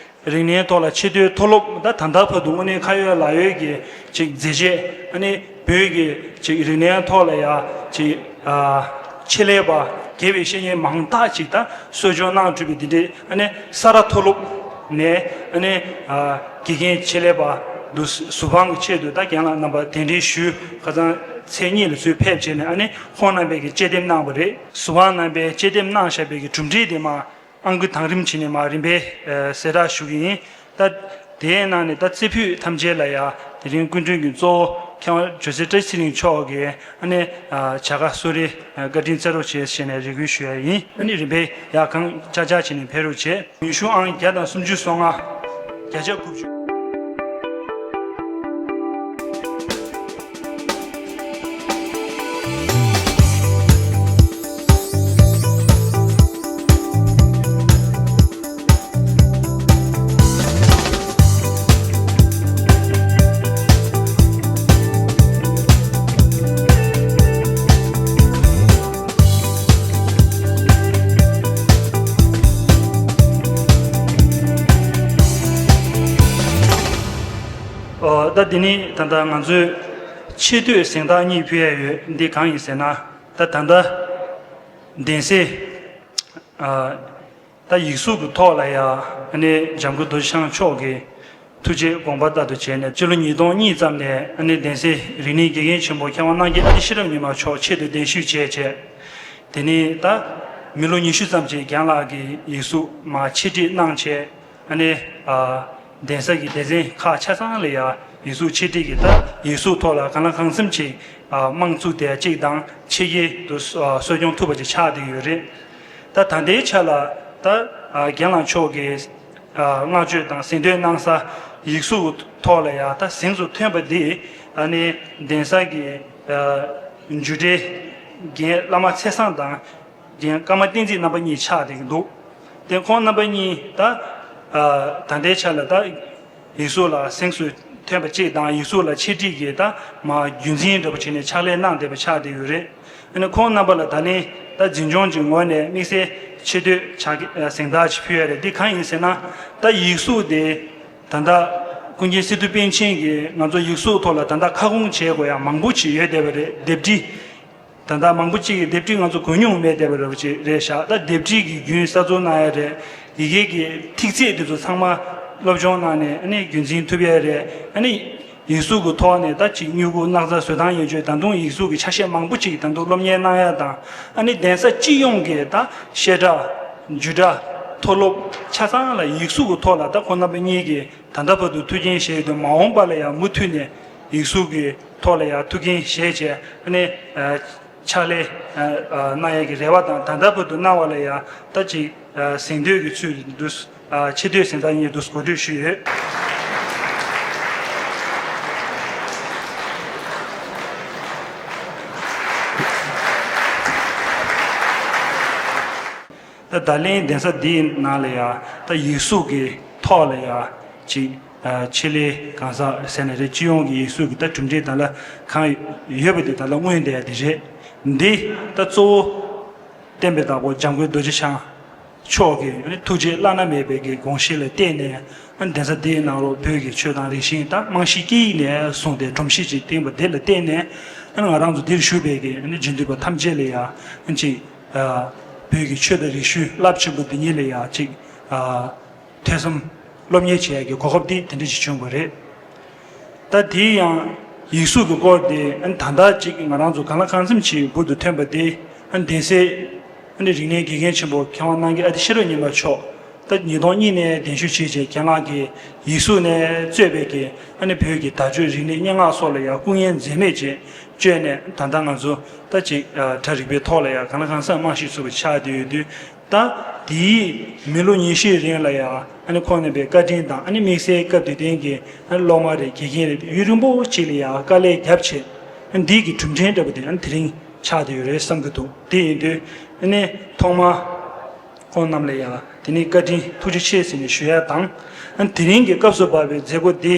རིག་གནས་ཐོག་ལ་ཆེས་མཐོའི་མཐོ་སློབ་ད་ད་ལྟ་བར་དུ་དངོས་གནས་ཁ་ཡོད་ལག་ཡོད་ཀྱི་ཅིག་མཛད་རྗེས་ཨ་ནི་བོད་ཀྱི་ཅིག་རིག་གནས་ཐོག་ལ་ཡ་ཅིག་ཨ་ཆེད་ལས་པ་དགེ་བའི་བཤེས་གཉེན་མང་དག་ཅིག་ད་གསོ་སྐྱོང་གནང་གྲུབ་པའི་འདི་འདྲའི་ཨ་ནི་ས་རཱ་མཐོ་སློབ་ནས་ཨ་ནི་ཨ་དགེ་རྒན་ཆེད་ལས་པ་འདུག་ཟུར་དཔང་གི་ཆེད་དུ་ད་རྒན་ལགས་རྣམ་པ་གདན་འདྲེན་ཞུས། ཁ་སང་ཚེས་གཉིས་ལ་ཚུར་ཕེབས་བྱས་ནས་ཨ་ནི་ཁོང་རྣམ་པས་ཀྱི་དཔྱད་འདེམས་གནང་བ་རེད། ཟུར་དཔང་རྣམ་པས་དཔྱད་འདེམས་གནང་བཞག་པའི་གི་གྲུབ་འབྲས་དེ་མར་ཨང་ཀི་དང་རིམ་བྱས་ནས་མར་རིམ་པས་ཨ་གསལ་བསྒྲགས་ཞུ་གི་ཡིན། ད་དེའི་ནང་ནས་ད་རྩེ་ཕུད་ཐམས་ཅད་ལ་ཡ་དེ་རིང་སྐུ་མགྲོན་གྱི་གཙོ་བོ་མཁས་དབང་ཇོ་སྲས་བཀྲ་ཤིས་ཚེ་རིང་མཆོག་གིས་ཨ་ནི་ཨ་བྱ་དགའ་གསོལ་རས་ཨ་བཀའ་དྲིན་སྩལ་རོགས་བྱེད་ཞེས་ནས་རེ་སྐུལ་ཞུ་ཡ་ཡིན། ཨ་ནི་རིམ་པས་ཡར་གང་ལྕགས་ལྕགས་བྱས་ནས་ཕེབས་རོགས་བྱེད། ཉི་ཤུ་ཨང་བརྒྱ་དང་སུམ་ཅུ་སོ་ལྔ། བརྒྱ་ཆ་དགུ་བཅུ། ད་འདི་ནི་ད་ལྟ་ང་ཚོས་ཆེ་བསྟོད་གཟེངས་རྟགས་གཉིས་ཕུལ་ཡ་ཡོད། འདི་གང་ཡིན་ཟེར་ན། ད་ད་ལྟ་གདན་སའི་ཨ། ད་ཡིག་གཟུགས་ཀྱི་ཐོག་ལ་ཡང་ཨ་ནི་འཇམ་མགོན་རྡོ་རྗེ་འཆང་མཆོག་གི་ཐུགས་རྗེ་དགོངས་པ་ལྟར་དུ་བྱས་ནས། སྤྱི་ལོ་ཉིས་སྟོང་གཉིས་ཙམ་ནས་ཨ་ནི་གདན་སའི་རིག་གནས་དགེ་རྒན་ཆེན་པོ་མཁས་དབང་རྣམ་རྒྱལ་ཨ་ཏི་ཤེས་རབ་ཉི་མ་མཆོག་ཆེད་དུ་གདན་ཞུ་བྱས་བྱས། དེ་ནས་ད་མི་ལོ་ཉི་ཤུ་ཙམ་ཅིག་རྒན་ལགས་ཀྱིས་ཡིག་གཟུགས་མར་ཆེད་སྒྲིག་གནང་བྱས། ཨ་ནི་ཨ། གདན་ས་གི་སྡེ་ཚན་ཁག་ཆ་ཚང་ལ་ཡང་ཡིག་གཟུགས་ཆེད་སྒྲིག་གིས། ད་ཡིག་གཟུགས་ཐོག་ལ་གང་ལ་གང་འཚམ་ཅིག་ཨ། རྨང་བཙུགས་བསྡད་ཅིག་དང་། ཆེད་ཀྱི་དུ་ཨ། གསོ་སྐྱོང་ཐུབ་པ་ཅིག་ཆགས་བསྡད་ཡོད་རེད། ད་ད་ལྟའི་ཆ་ལ་ད་ཨ། རྒན་ལགས་མཆོག་གིས་ཨ། བསྔགས་བརྗོད་དང་གཟེངས་བསྟོད་གནང་ས་ཡིག་གཟུགས་ཐོག་ལ་ཡང་ད་གཟེངས་སུ་ཐོན་པ་འདི། ཨ་ནི་གདན་ས་གི་ཨ། རྒྱུད་གྲྭའི་རྒན་བླ་མ་ཚེ་བཟང་དང་རྒན་ཀརྨ་བསྟན་འཛིན་རྣམ་པ་གཉིས་ཆགས་བསྡད་ཀྱི་འདུག་དེ་ཁོང་རྣམ་པ་གཉིས་ད་ཨ། ད་ལྟའི་ཆ་ལ་ད་ཡིག་གཟུགས་ལ་གཟེངས་སུ་ཐོན་པ་གཅིག་དང་། ཡིག་གཟུགས་ལ་ཆེད་སྒྲིག་གིས་ད་མར་རྒྱུན་འཛིན་འདྲ་པོ་བྱས་ནས་ཕྱག་ལས་གནང་བསྡད་པ་ཆགས་བསྡད་ཡོད་རེད། ཨ་ནི་ཁོང་རྣམ་པ་ལ་ད་ལན་ད་འཛིན་སྐྱོང་གི་ངོས་ནས་དམིགས་བསལ་ཆེ་བསྟོད་ཕྱག་གཟེངས་རྟགས་ཅིག་ཕུལ་ཡ་རེད། འདི་གང་ཡིན་ཟེར་ན། ད་ཡིག་གཟུགས་དེ་ད་ལྟ་ཀུན་མཁྱེན་སི་ཏུ་པཎ་ཆེན་གྱིས་ང་ཚོ་ཡིག་གཟུགས་ཐོག་ལ་ད་ལྟ་ཁ་སྐོང་བྱེད་དགོས་ཡ་མང་པོ་ཅིག་ཡོད་བསྡད་པ་རེད། ལྡེབས་བྲིས། ད་ལྟ་མང་པོ་ཅིག་གིས་ལྡེབས་བྲིས་ང་ཚོ་གོ་མྱོང་མེད་བསྡད་པ་རེད་པ་ཅིག་རེད་ཤག་ད་ལྡེབས་བྲིས་ཀྱི་རྒྱུན་གསར་འཛུགས་གནང་ཡ་རེད། ཡི་གེ་གི་ཐིག་ཚད་དེ་ཚོ་ཚང་མ་སློབ་སྦྱོང་གནང་ནས་ཨ་ནི་རྒྱུན་འཛིན་ཐུབ་ཡ་རེད། ཨ་ནི་ཡིག་གཟུགས་ཀྱི་ཐོག་ནས་ད་ཅིག་སྨྱུ་གུ་སྣག་ཚ་བཟོ་སྟངས་ཡན་ཆོད། ད་དུང་ཡིག་གཟུགས་ཀྱི་ཆ་ཤས་མང་པོ་ཅིག་ད་དུང་སློབ་གཉེར་གནང་ཡ་དང་། ཨ་ནི་གདན་ས་སྤྱི་ཡོངས་ཀྱི་ད་བཤད་གྲྭ། བརྒྱུད་གྲྭ། མཐོ་སློབ་ཆ་ཚང་ལ་ཡིག་གཟུགས་ཀྱི་ཐོག་ལ་ད་ཁོང་རྣམ་པ་གཉིས་ཀྱིས་ད་ལྟ་བར་དུ་ཐུགས་འགན་བཞེས་ཡོད་དུས། མ་འོངས་པ་ལ་ཡང་མུ་མཐུད་ནས་ཡིག་གཟུགས་ཀྱི་ཐོག་ལ་ཡང་ཐུགས་འགན་བཞེས་བྱས། ཨ་ནི་ཨ། ཕྱག་ལས་ཨ། ཨ། གནང་ཡས་ཀྱི་རེ་བ་དང་། ད་ལྟ་བར་དུ་གནང་བ་ལ་ཡང་ད་ཅིག་ཨ། གཟེངས་བསྟོད་ཀྱི་ཚུལ་དུ་ཨ། ཆེ་བསྟོད་གཟེངས་རྟགས་གཉིས་འདུག་གོ་སྒྲིག་ཞུས་ཡོད། ད་ད་ལན་གདན་ས་འདིའི་ནང་ལ་ཡང་ད་ཡིག་གཟུགས་ཀྱི་ཐོག་ལ་ཡང་ཅིག་ཨ། ཆེད་ལས་གང་ཟག་ཟེར་ན་རེད། སྤྱི་ཡོངས་ཀྱི་ཡིག་གཟུགས་ཀྱི་ད་གྲུབ་འབྲས་ད་ལ་གང་ཡོད་པ་དེ་ད་ལ་མངོན་བསྡད་ཡ་དེ་རེད། འདི་ད་གཙོ་བོ་བསྟན་པའི་བདག་པོ་འཇམ་མགོན་རྡོ་རྗེ་འཆང་མཆོག་གི་ཐུགས་རྗེ་བླ་ན་མེད་པའི་གི་དགོངས་བཞེད་ལ་བརྟེན་ནས། ཨ། གདན་ས་འདིའི་ནང་ལོགས་བོད་ཀྱི་ཆོས་དང་རིག་གཞུང་དང་། རྨང་གཞི་དཀྱིལ་ནས་བཟུང་སྟེ་སྒྲོམ་གཞི་ཅིག་བཏིང་བ་དེ་ལ་བརྟེན་ནས། ཨ། ང་རང་ཚོ་འདིར་བཞུགས་པའི་གི་ཨ་ནི་དགེ་འདུན་པ་ཐམས་ཅད་ལ་ཡང་ཅིག་ཨ། བོད་ཀྱི་ཆོས་དང་རིག་གཞུང་རླབས་ཆེན་པོ་འདི་ཉིད་ལ་ཡང་ཅིག་ཨ། ཐོས་བསམ་སློབ་གཉེར་བྱེད་ཡག་གི་གོ་སྐབས་འདི་དེ་འདྲ་ཞིག་བྱུང་བ་རེད། ད་དེ་ཡང་ཡིག་གཟུགས་ཀྱི་སྐོར་དེ་ཨ་ནི་ད་ལྟ་ཅིག་ང་རང་ཚོ་གང་ལ་གང་འཚམ་ཅིག་འབུར་དུ་ཐོན་པ་དེ། ཨ་ནི་གདན་སའི་ཨ་ནི་རིག་གནས་དགེ་རྒན་ཆེན་པོ་མཁས་དབང་རྣམ་རྒྱལ་ཨ་ཏི་ཤེས་རབ་ཉི་མ་མཆོག་ད་ཉིས་སྟོང་གཉིས་ནས་གདན་ཞུ་བྱས་རྗེས། རྒན་ལགས་ཀྱིས་ཡིག་གཟུགས་ནས་གཙོས་པའི་གི་ཨ་ནི་བོད་ཀྱི་དར་ལྕོག་རིག་གནས་སྙན་ངག་སོགས་ལ་ཡང་སྐུ་ངལ་འཛེམས་མེད་ཅིག་བསྐྱོན་ནས། ད་ལྟ་ང་ཚོ་ད་ཅིག་ཨ། གྲ་རིག་པའི་ཐོག་ལ་ཡང་གང་ལ་གང་འཚམ་རྨང་གཞི་ཚུགས་པ་ཆགས་བསྡད་ཡོད་དུས། ད་དེའི་མི་ལོ་ཉི་ཤུའི་རིང་ལ་ཡང་ཨ་ནི་ཁོང་རྣམ་པའི་བཀའ་དྲིན་དང་། ཨ་ནི་དམིགས་བསལ་སྐབས་དེ་དུས་ཀྱི་ཨ་ནི་སློབ་མ་རེད། དགེ་རྒན་རེད། ཡུན་རིང་པོ་ཅིག་ལ་ཡང་དཀའ་ལས་བརྒྱབ་བྱས། ཨ་ནི་འདི་གི་གྲུབ་འབྲས་འདྲ་པོ་དེ་ཨ་ནི་དེ་རིང་ཆགས་བསྡད་ཡོད་རེད་བསམ་གྱི་འདུག་དེ་ཡིན་དུས་ཨ་ནི་ཐོག་མར་ཁོང་རྣམས་ལ་ཡང་དེ་ནི་བཀའ་དྲིན་ཐུགས་རྗེ་ཆེ་ཟེར་ནས་ཞུ་ཡ་དང་། ཨ་ནི་དེ་རིང་གི་སྐབས་སུ་བབས་པའི་མཛད་སྒོ་འདི་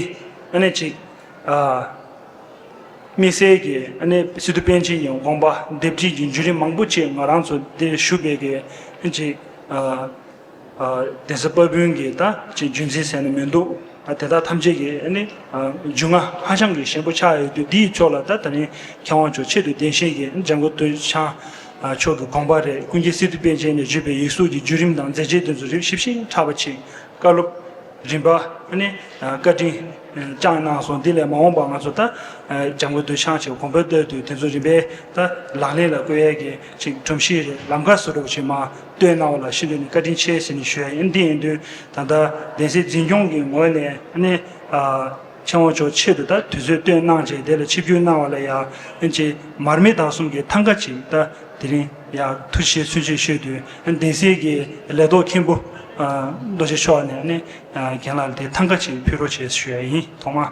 ཨ་ནི་ཅིག་ཨ། དམིགས་བསལ་གྱི་ཨ་ནི་སི་ཏུ་པཎ་ཆེན་གྱི་དགོངས་པ་ལྡེབ་བྲིས་ཀྱི་བརྒྱུད་རིམ་མང་པོ་ཅིག་ང་རང་ཚོ་འདིར་བཞུགས་པའི་གི་ཅིག་ཨ། ཨ། གདན་ས་དཔལ་སྤུངས་ཀྱི་ད་ཅིག་རྒྱུན་འཛིན་ཟེར་ན་མི་འདུག་ཨ། དེ་དག་ཐམས་ཅད་ཀྱི་ཨ་ནི་ཨ། རྒྱུས་མངའ་ཧ་ཅང་གི་ཞན་པོ་ཆགས་ཡོད་དུས། འདིའི་ཕྱོགས་ལ་ད་ད་རིང་མཁས་དབང་མཆོག་ཆེད་དུ་གདན་ཞུས་ཀྱིས་འཇམ་མགོན་རྡོ་རྗེ་འཆང་མཆོག་གི་དགོངས་པ་རེད། ཀུན་མཁྱེན་སི་ཏུ་པཎ་ཆེན་ནས་བརྒྱུད་པའི་ཡིག་གཟུགས་ཀྱི་བརྒྱུད་རིམ་དང་མཛད་རྗེས་དེ་ཚོ་རིམ་བཞིན་ཞིབ་ཅིང་ཕྲ་བ་ཅིག་བཀའ་སློབ་རིམ་པ་ཨ་ནི་བཀའ་དྲིན་བསྐྱངས་གནང་སོང་། འདི་ལས་མ་འོངས་པ་ང་ཚོ་ད་འཇམ་མགོན་རྡོ་རྗེ་འཆང་ཆེ་དགོངས་པ་ལྟར་དུ་དེ་ཚོ་རིམ་པས་ད་ལག་ལེན་ལ་བཀོད་ཡས་ཀྱི་ཅིག་སྒྲོམ་གཞི་རེད། ལམ་ཁ་བཟོ་འདྲ་བོ་ཅིག་མར་བཏོད་གནང་བ་ལ་ཤིན་ཏུ་ནས་བཀའ་དྲིན་ཆེ་ཟེར་ནས་ཞུ་ཡ་ཡིན། འདི་ཡིན་དུས་ད་ལྟ་གདན་སའི་འཛིན་སྐྱོང་གི་ངོས་ནས་ཨ་ནི་ཨ། མཁས་དབང་མཆོག་ཆེད་དུ་ད་དུས་ཚོད་བཏོན་གནང་བྱས། དེ་ལ་ཆིབས་བསྒྱུར་གནང་བ་ལ་ཡང་ཅིག་མར་མེ་མདའ་གསུམ་གྱི་ཐང་ག་ཅིག་ད་དེ་རིང་ཡང་ཐུགས་རྗེ་ཆེ་ཚུན་ཆད་ཞུས་དུས། གདན་སའི་གི་ལས་ཐོག་མཁན་པོ་ཨ། རྡོ་རྗེ་མཆོག་ནས་ནི་ཨ། རྒན་ལགས་ལ་དེ་ཐང་ག་ཅིག་ཕུལ་རོགས་བྱས་ཞུ་ཡ་ཡིན། ཐོག་མ་ཨ།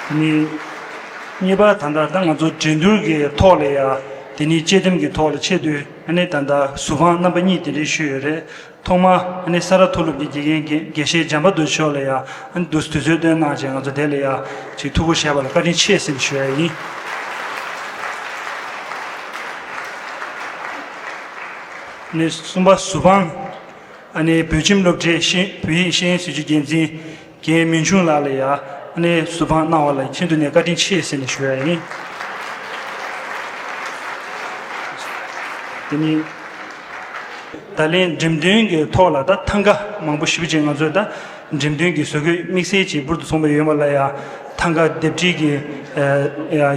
དེ་ནི་གཉིས་པ། ད་ལྟ་ད་ང་ཚོ་འགྲན་བསྡུར་གྱི་ཐོག་ལ་ཡང་དེ་ནི་དཔྱད་འདེམས་ཀྱི་ཐོག་ལ་ཆེད་དུ་ཨ་ནི་ད་ལྟ་ཟུར་དཔང་རྣམ་པ་གཉིས་དེ་འདྲ་ཞུས་ཡོད་རེད། ཐོག་མ་ཨ་ནི་ས་རཱ་མཐོ་སློབ་ཀྱི་དགེ་རྒན་དགེ་དགེ་བཤེས་འཇམ་དཔལ་རྡོ་རྗེ་མཆོག་ལ་ཡང་ཨ་ནི་དུས་དུས་ཚོད་བཏོན་གནང་བྱས་ང་ཚོ་དེ་ལ་ཡང་ཅིག་ཐུགས་ཁུར་བཞེས་པ་ལ་བཀའ་དྲིན་ཆེ་ཟེར་ནས་ཞུ་ཡ་ཡིན། ཨ་ནི་གསུམ་པ་ཟུར་དཔང་ ཨ་ནི་བོད་ཁྱིམ་སློབ་གྲྭའི་ཤེས་བོད་ཡིག་ཤེས་ཡོན་སྲིད་བྱུས་འགན་འཛིན་རྒན་མིང་ཆུང་ལགས་ལ་ཡ་ཨ་ནི་ཟུར་དཔང་གནང་བ་ལ་ཆེད་དུ་ནས་བཀའ་དྲིན་ཆེ་ཟེར་ནས་ཞུ་ཡ་ཡིན། དེ་ནི་ད་ལན་འགྲེམས་སྟོན་གྱི་ཐོག་ལ་ད་ཐང་ག་མང་པོ་ཞེ་པོ་ཅིག་ང་ཚོས་ད་འགྲེམས་སྟོན་གྱི་བཟོ་བཀོད་དམིགས་བསལ་ཅིག་འབུར་དུ་ཐོན་པ་ཡོད་པ་ལ་ཡ་ཐང་ག་ལྡེབས་བྲིས་ཀྱི་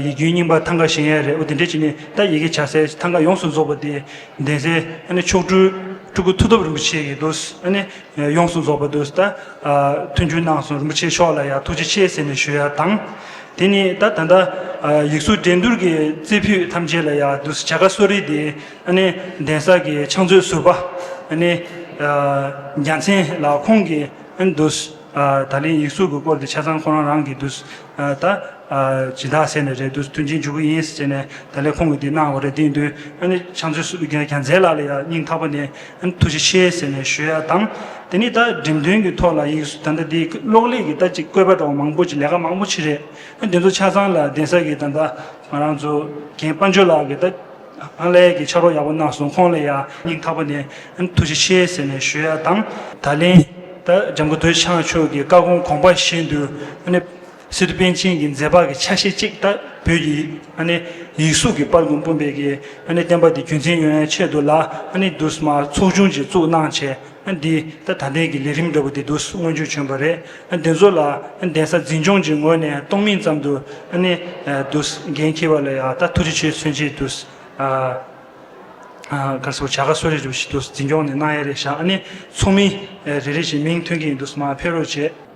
ཡིག་རྒྱུན་རྙིང་པ་ཐང་ག་བཞེངས་ཡ་རེད། འོ་དེ་འདྲ་བྱས་ནས་ད་ཡི་གེ་བྱ་སའི་ཐང་ག་ཡོངས་སུ་རྫོགས་པ་དེ། གདན་སའི་ཨ་ནི་མཆོག་སྤྲུལ་སྤྲུལ་སྐུ་མཐུ་སྟོབས་རིན་པོ་ཆེ་གི་འདུག་ཨ་ནི་ཡོངས་སུ་རྫོགས་པ་འདུག་ད་མཐུན་འགྱུར་གནང་སོང་། རིན་པོ་ཆེ་མཆོག་ལ་ཡང་ཐུགས་རྗེ་ཆེ་ཟེར་ནས་ཞུ་ཡ་དང་། དེ་ནི་ད་ད་ལྟ་ཡིག་གཟུགས་འགྲན་བསྡུར་གྱི་རྩེ་ཕུད་ཐམས་ཅད་ལ་ཡང་འདུག་བྱ་དགའ་གསོལ་རས་དེ་ཨ་ནི་གདན་ས་གི་ཕྱག་མཛོད་ཟུར་པ་ཨ་ནི་རྒྱལ་མཚན་ལགས་ཁོང་གིས་ཨ་ནི་འདུག་ད་ལན་ཡིག་གཟུགས་ཀྱི་སྐོར་དེ་ཆ་ཚང་ཁོ་རང་རང་གིས་འདུག་ད་སྦྱིན་བདག་ཟེར་ནས་རེད་འདུག་མཐུན་རྐྱེན་འཇུག་གི་ཡིན་ཟེར་ནས་ད་ལན་ཁོང་གིས་འདི་གནང་བ་རེད། དེ་ཡིན་དུས་ཨ་ནི་ཕྱག་མཛོད་སུ་རྒྱལ་མཚན་ལགས་ལ་ཡང་སྙིང་ཐག་པ་ནས་ཨ་ནི་ཐུགས་རྗེ་ཆེ་ཟེར་ནས་ཞུ་ཡ་དང་། དེ་ནི་ད་འགྲེམས་སྟོན་གྱི་ཐོག་ལ་ཡིག་ད་ལྟ་འདི་གློག་ཀླད་ཀྱི་ད་ཅིག་བཀོད་པ་འདྲ་བ་མང་པོ་ཅིག་ལས་ཀ་མང་པོ་ཅིག་རེད། ཨ་འདི་ཚོ་ཆ་ཚང་ལ་གདན་ས་གི་ད་ལྟ་ང་རང་ཚོ་རྒན་དཔལ་འབྱོར་ལགས་ཀྱིས་ད་ཧང་ལས་ཀྱི་ཕྱག་རོགས་ཡག་པོ་གནང་སོང་། ཁོང་ལ་ཡང་སྙིང་ཐག་པ་ནས་ཨ་ནི་ཐུགས་རྗེ་ཆེ་ཟེར་ནས་ཞུ་ཡ་དང་། ད་ལན་ད་འཇམ་མགོན་རྡོ་རྗེ་འཆང་མཆོག་གི་བཀའ་དགོངས་དགོངས་པ་བཞིན་དུ་ཨ་ནི། སི་ཏུ་པཎ་ཆེན་གྱི་མཛད་པ་གི་ཆ་ཤས་གཅིག་ད་བོད་ཀྱི་ཨ་ནི་ཡིག་གཟུགས་ཀྱི་པར་ཀུན་སྤུངས་པའི་གི་ཨ་ནི་བསྟན་པ་འདི་རྒྱུན་འཛིན་ཡོང་ཡའི་ཆེད་དུ་ལ་ཨ་ནི་འདུག་སེ་མ་ཚོགས་ཆུང་ཅིག་བཙུགས་གནང་བྱས་ཨ་འདི་ད་ད་ལྟའི་གི་ལས་རིམ་འདྲ་བོ་འདི་འདུག་སེ་མངོན་འགྱུར་བྱུང་བ་རེད། ཨ་འདི་ཚོ་ལ་ཨ་གདན་ས་འཛིན་སྐྱོང་གི་ངོས་ནས་གཏོང་མིན་ཙམ་དུ་ཨ་ནི་འདུག་སེ་འགན་འཁྱེར་བ་ལ་ཡང་ད་ཐུགས་རྗེ་ཆེ་མཚོན་ཆེད་འདུག་སེ། ག་རེ་ཟེར་བྱ་དགའ་གསོལ་རས་འདྲ་བོ་ཞིག་འདུག་སེ་འཛིན་སྐྱོང་ནས་གནང་ཡ་རེད་ཤག་ཨ་ནི་ཚོགས་མི་རེ་རེ་བཞིན་མིང་ཐོན་གྱི་ཡིན། འདུག་སེ་མར་ཕེབས་རོགས་བྱེད།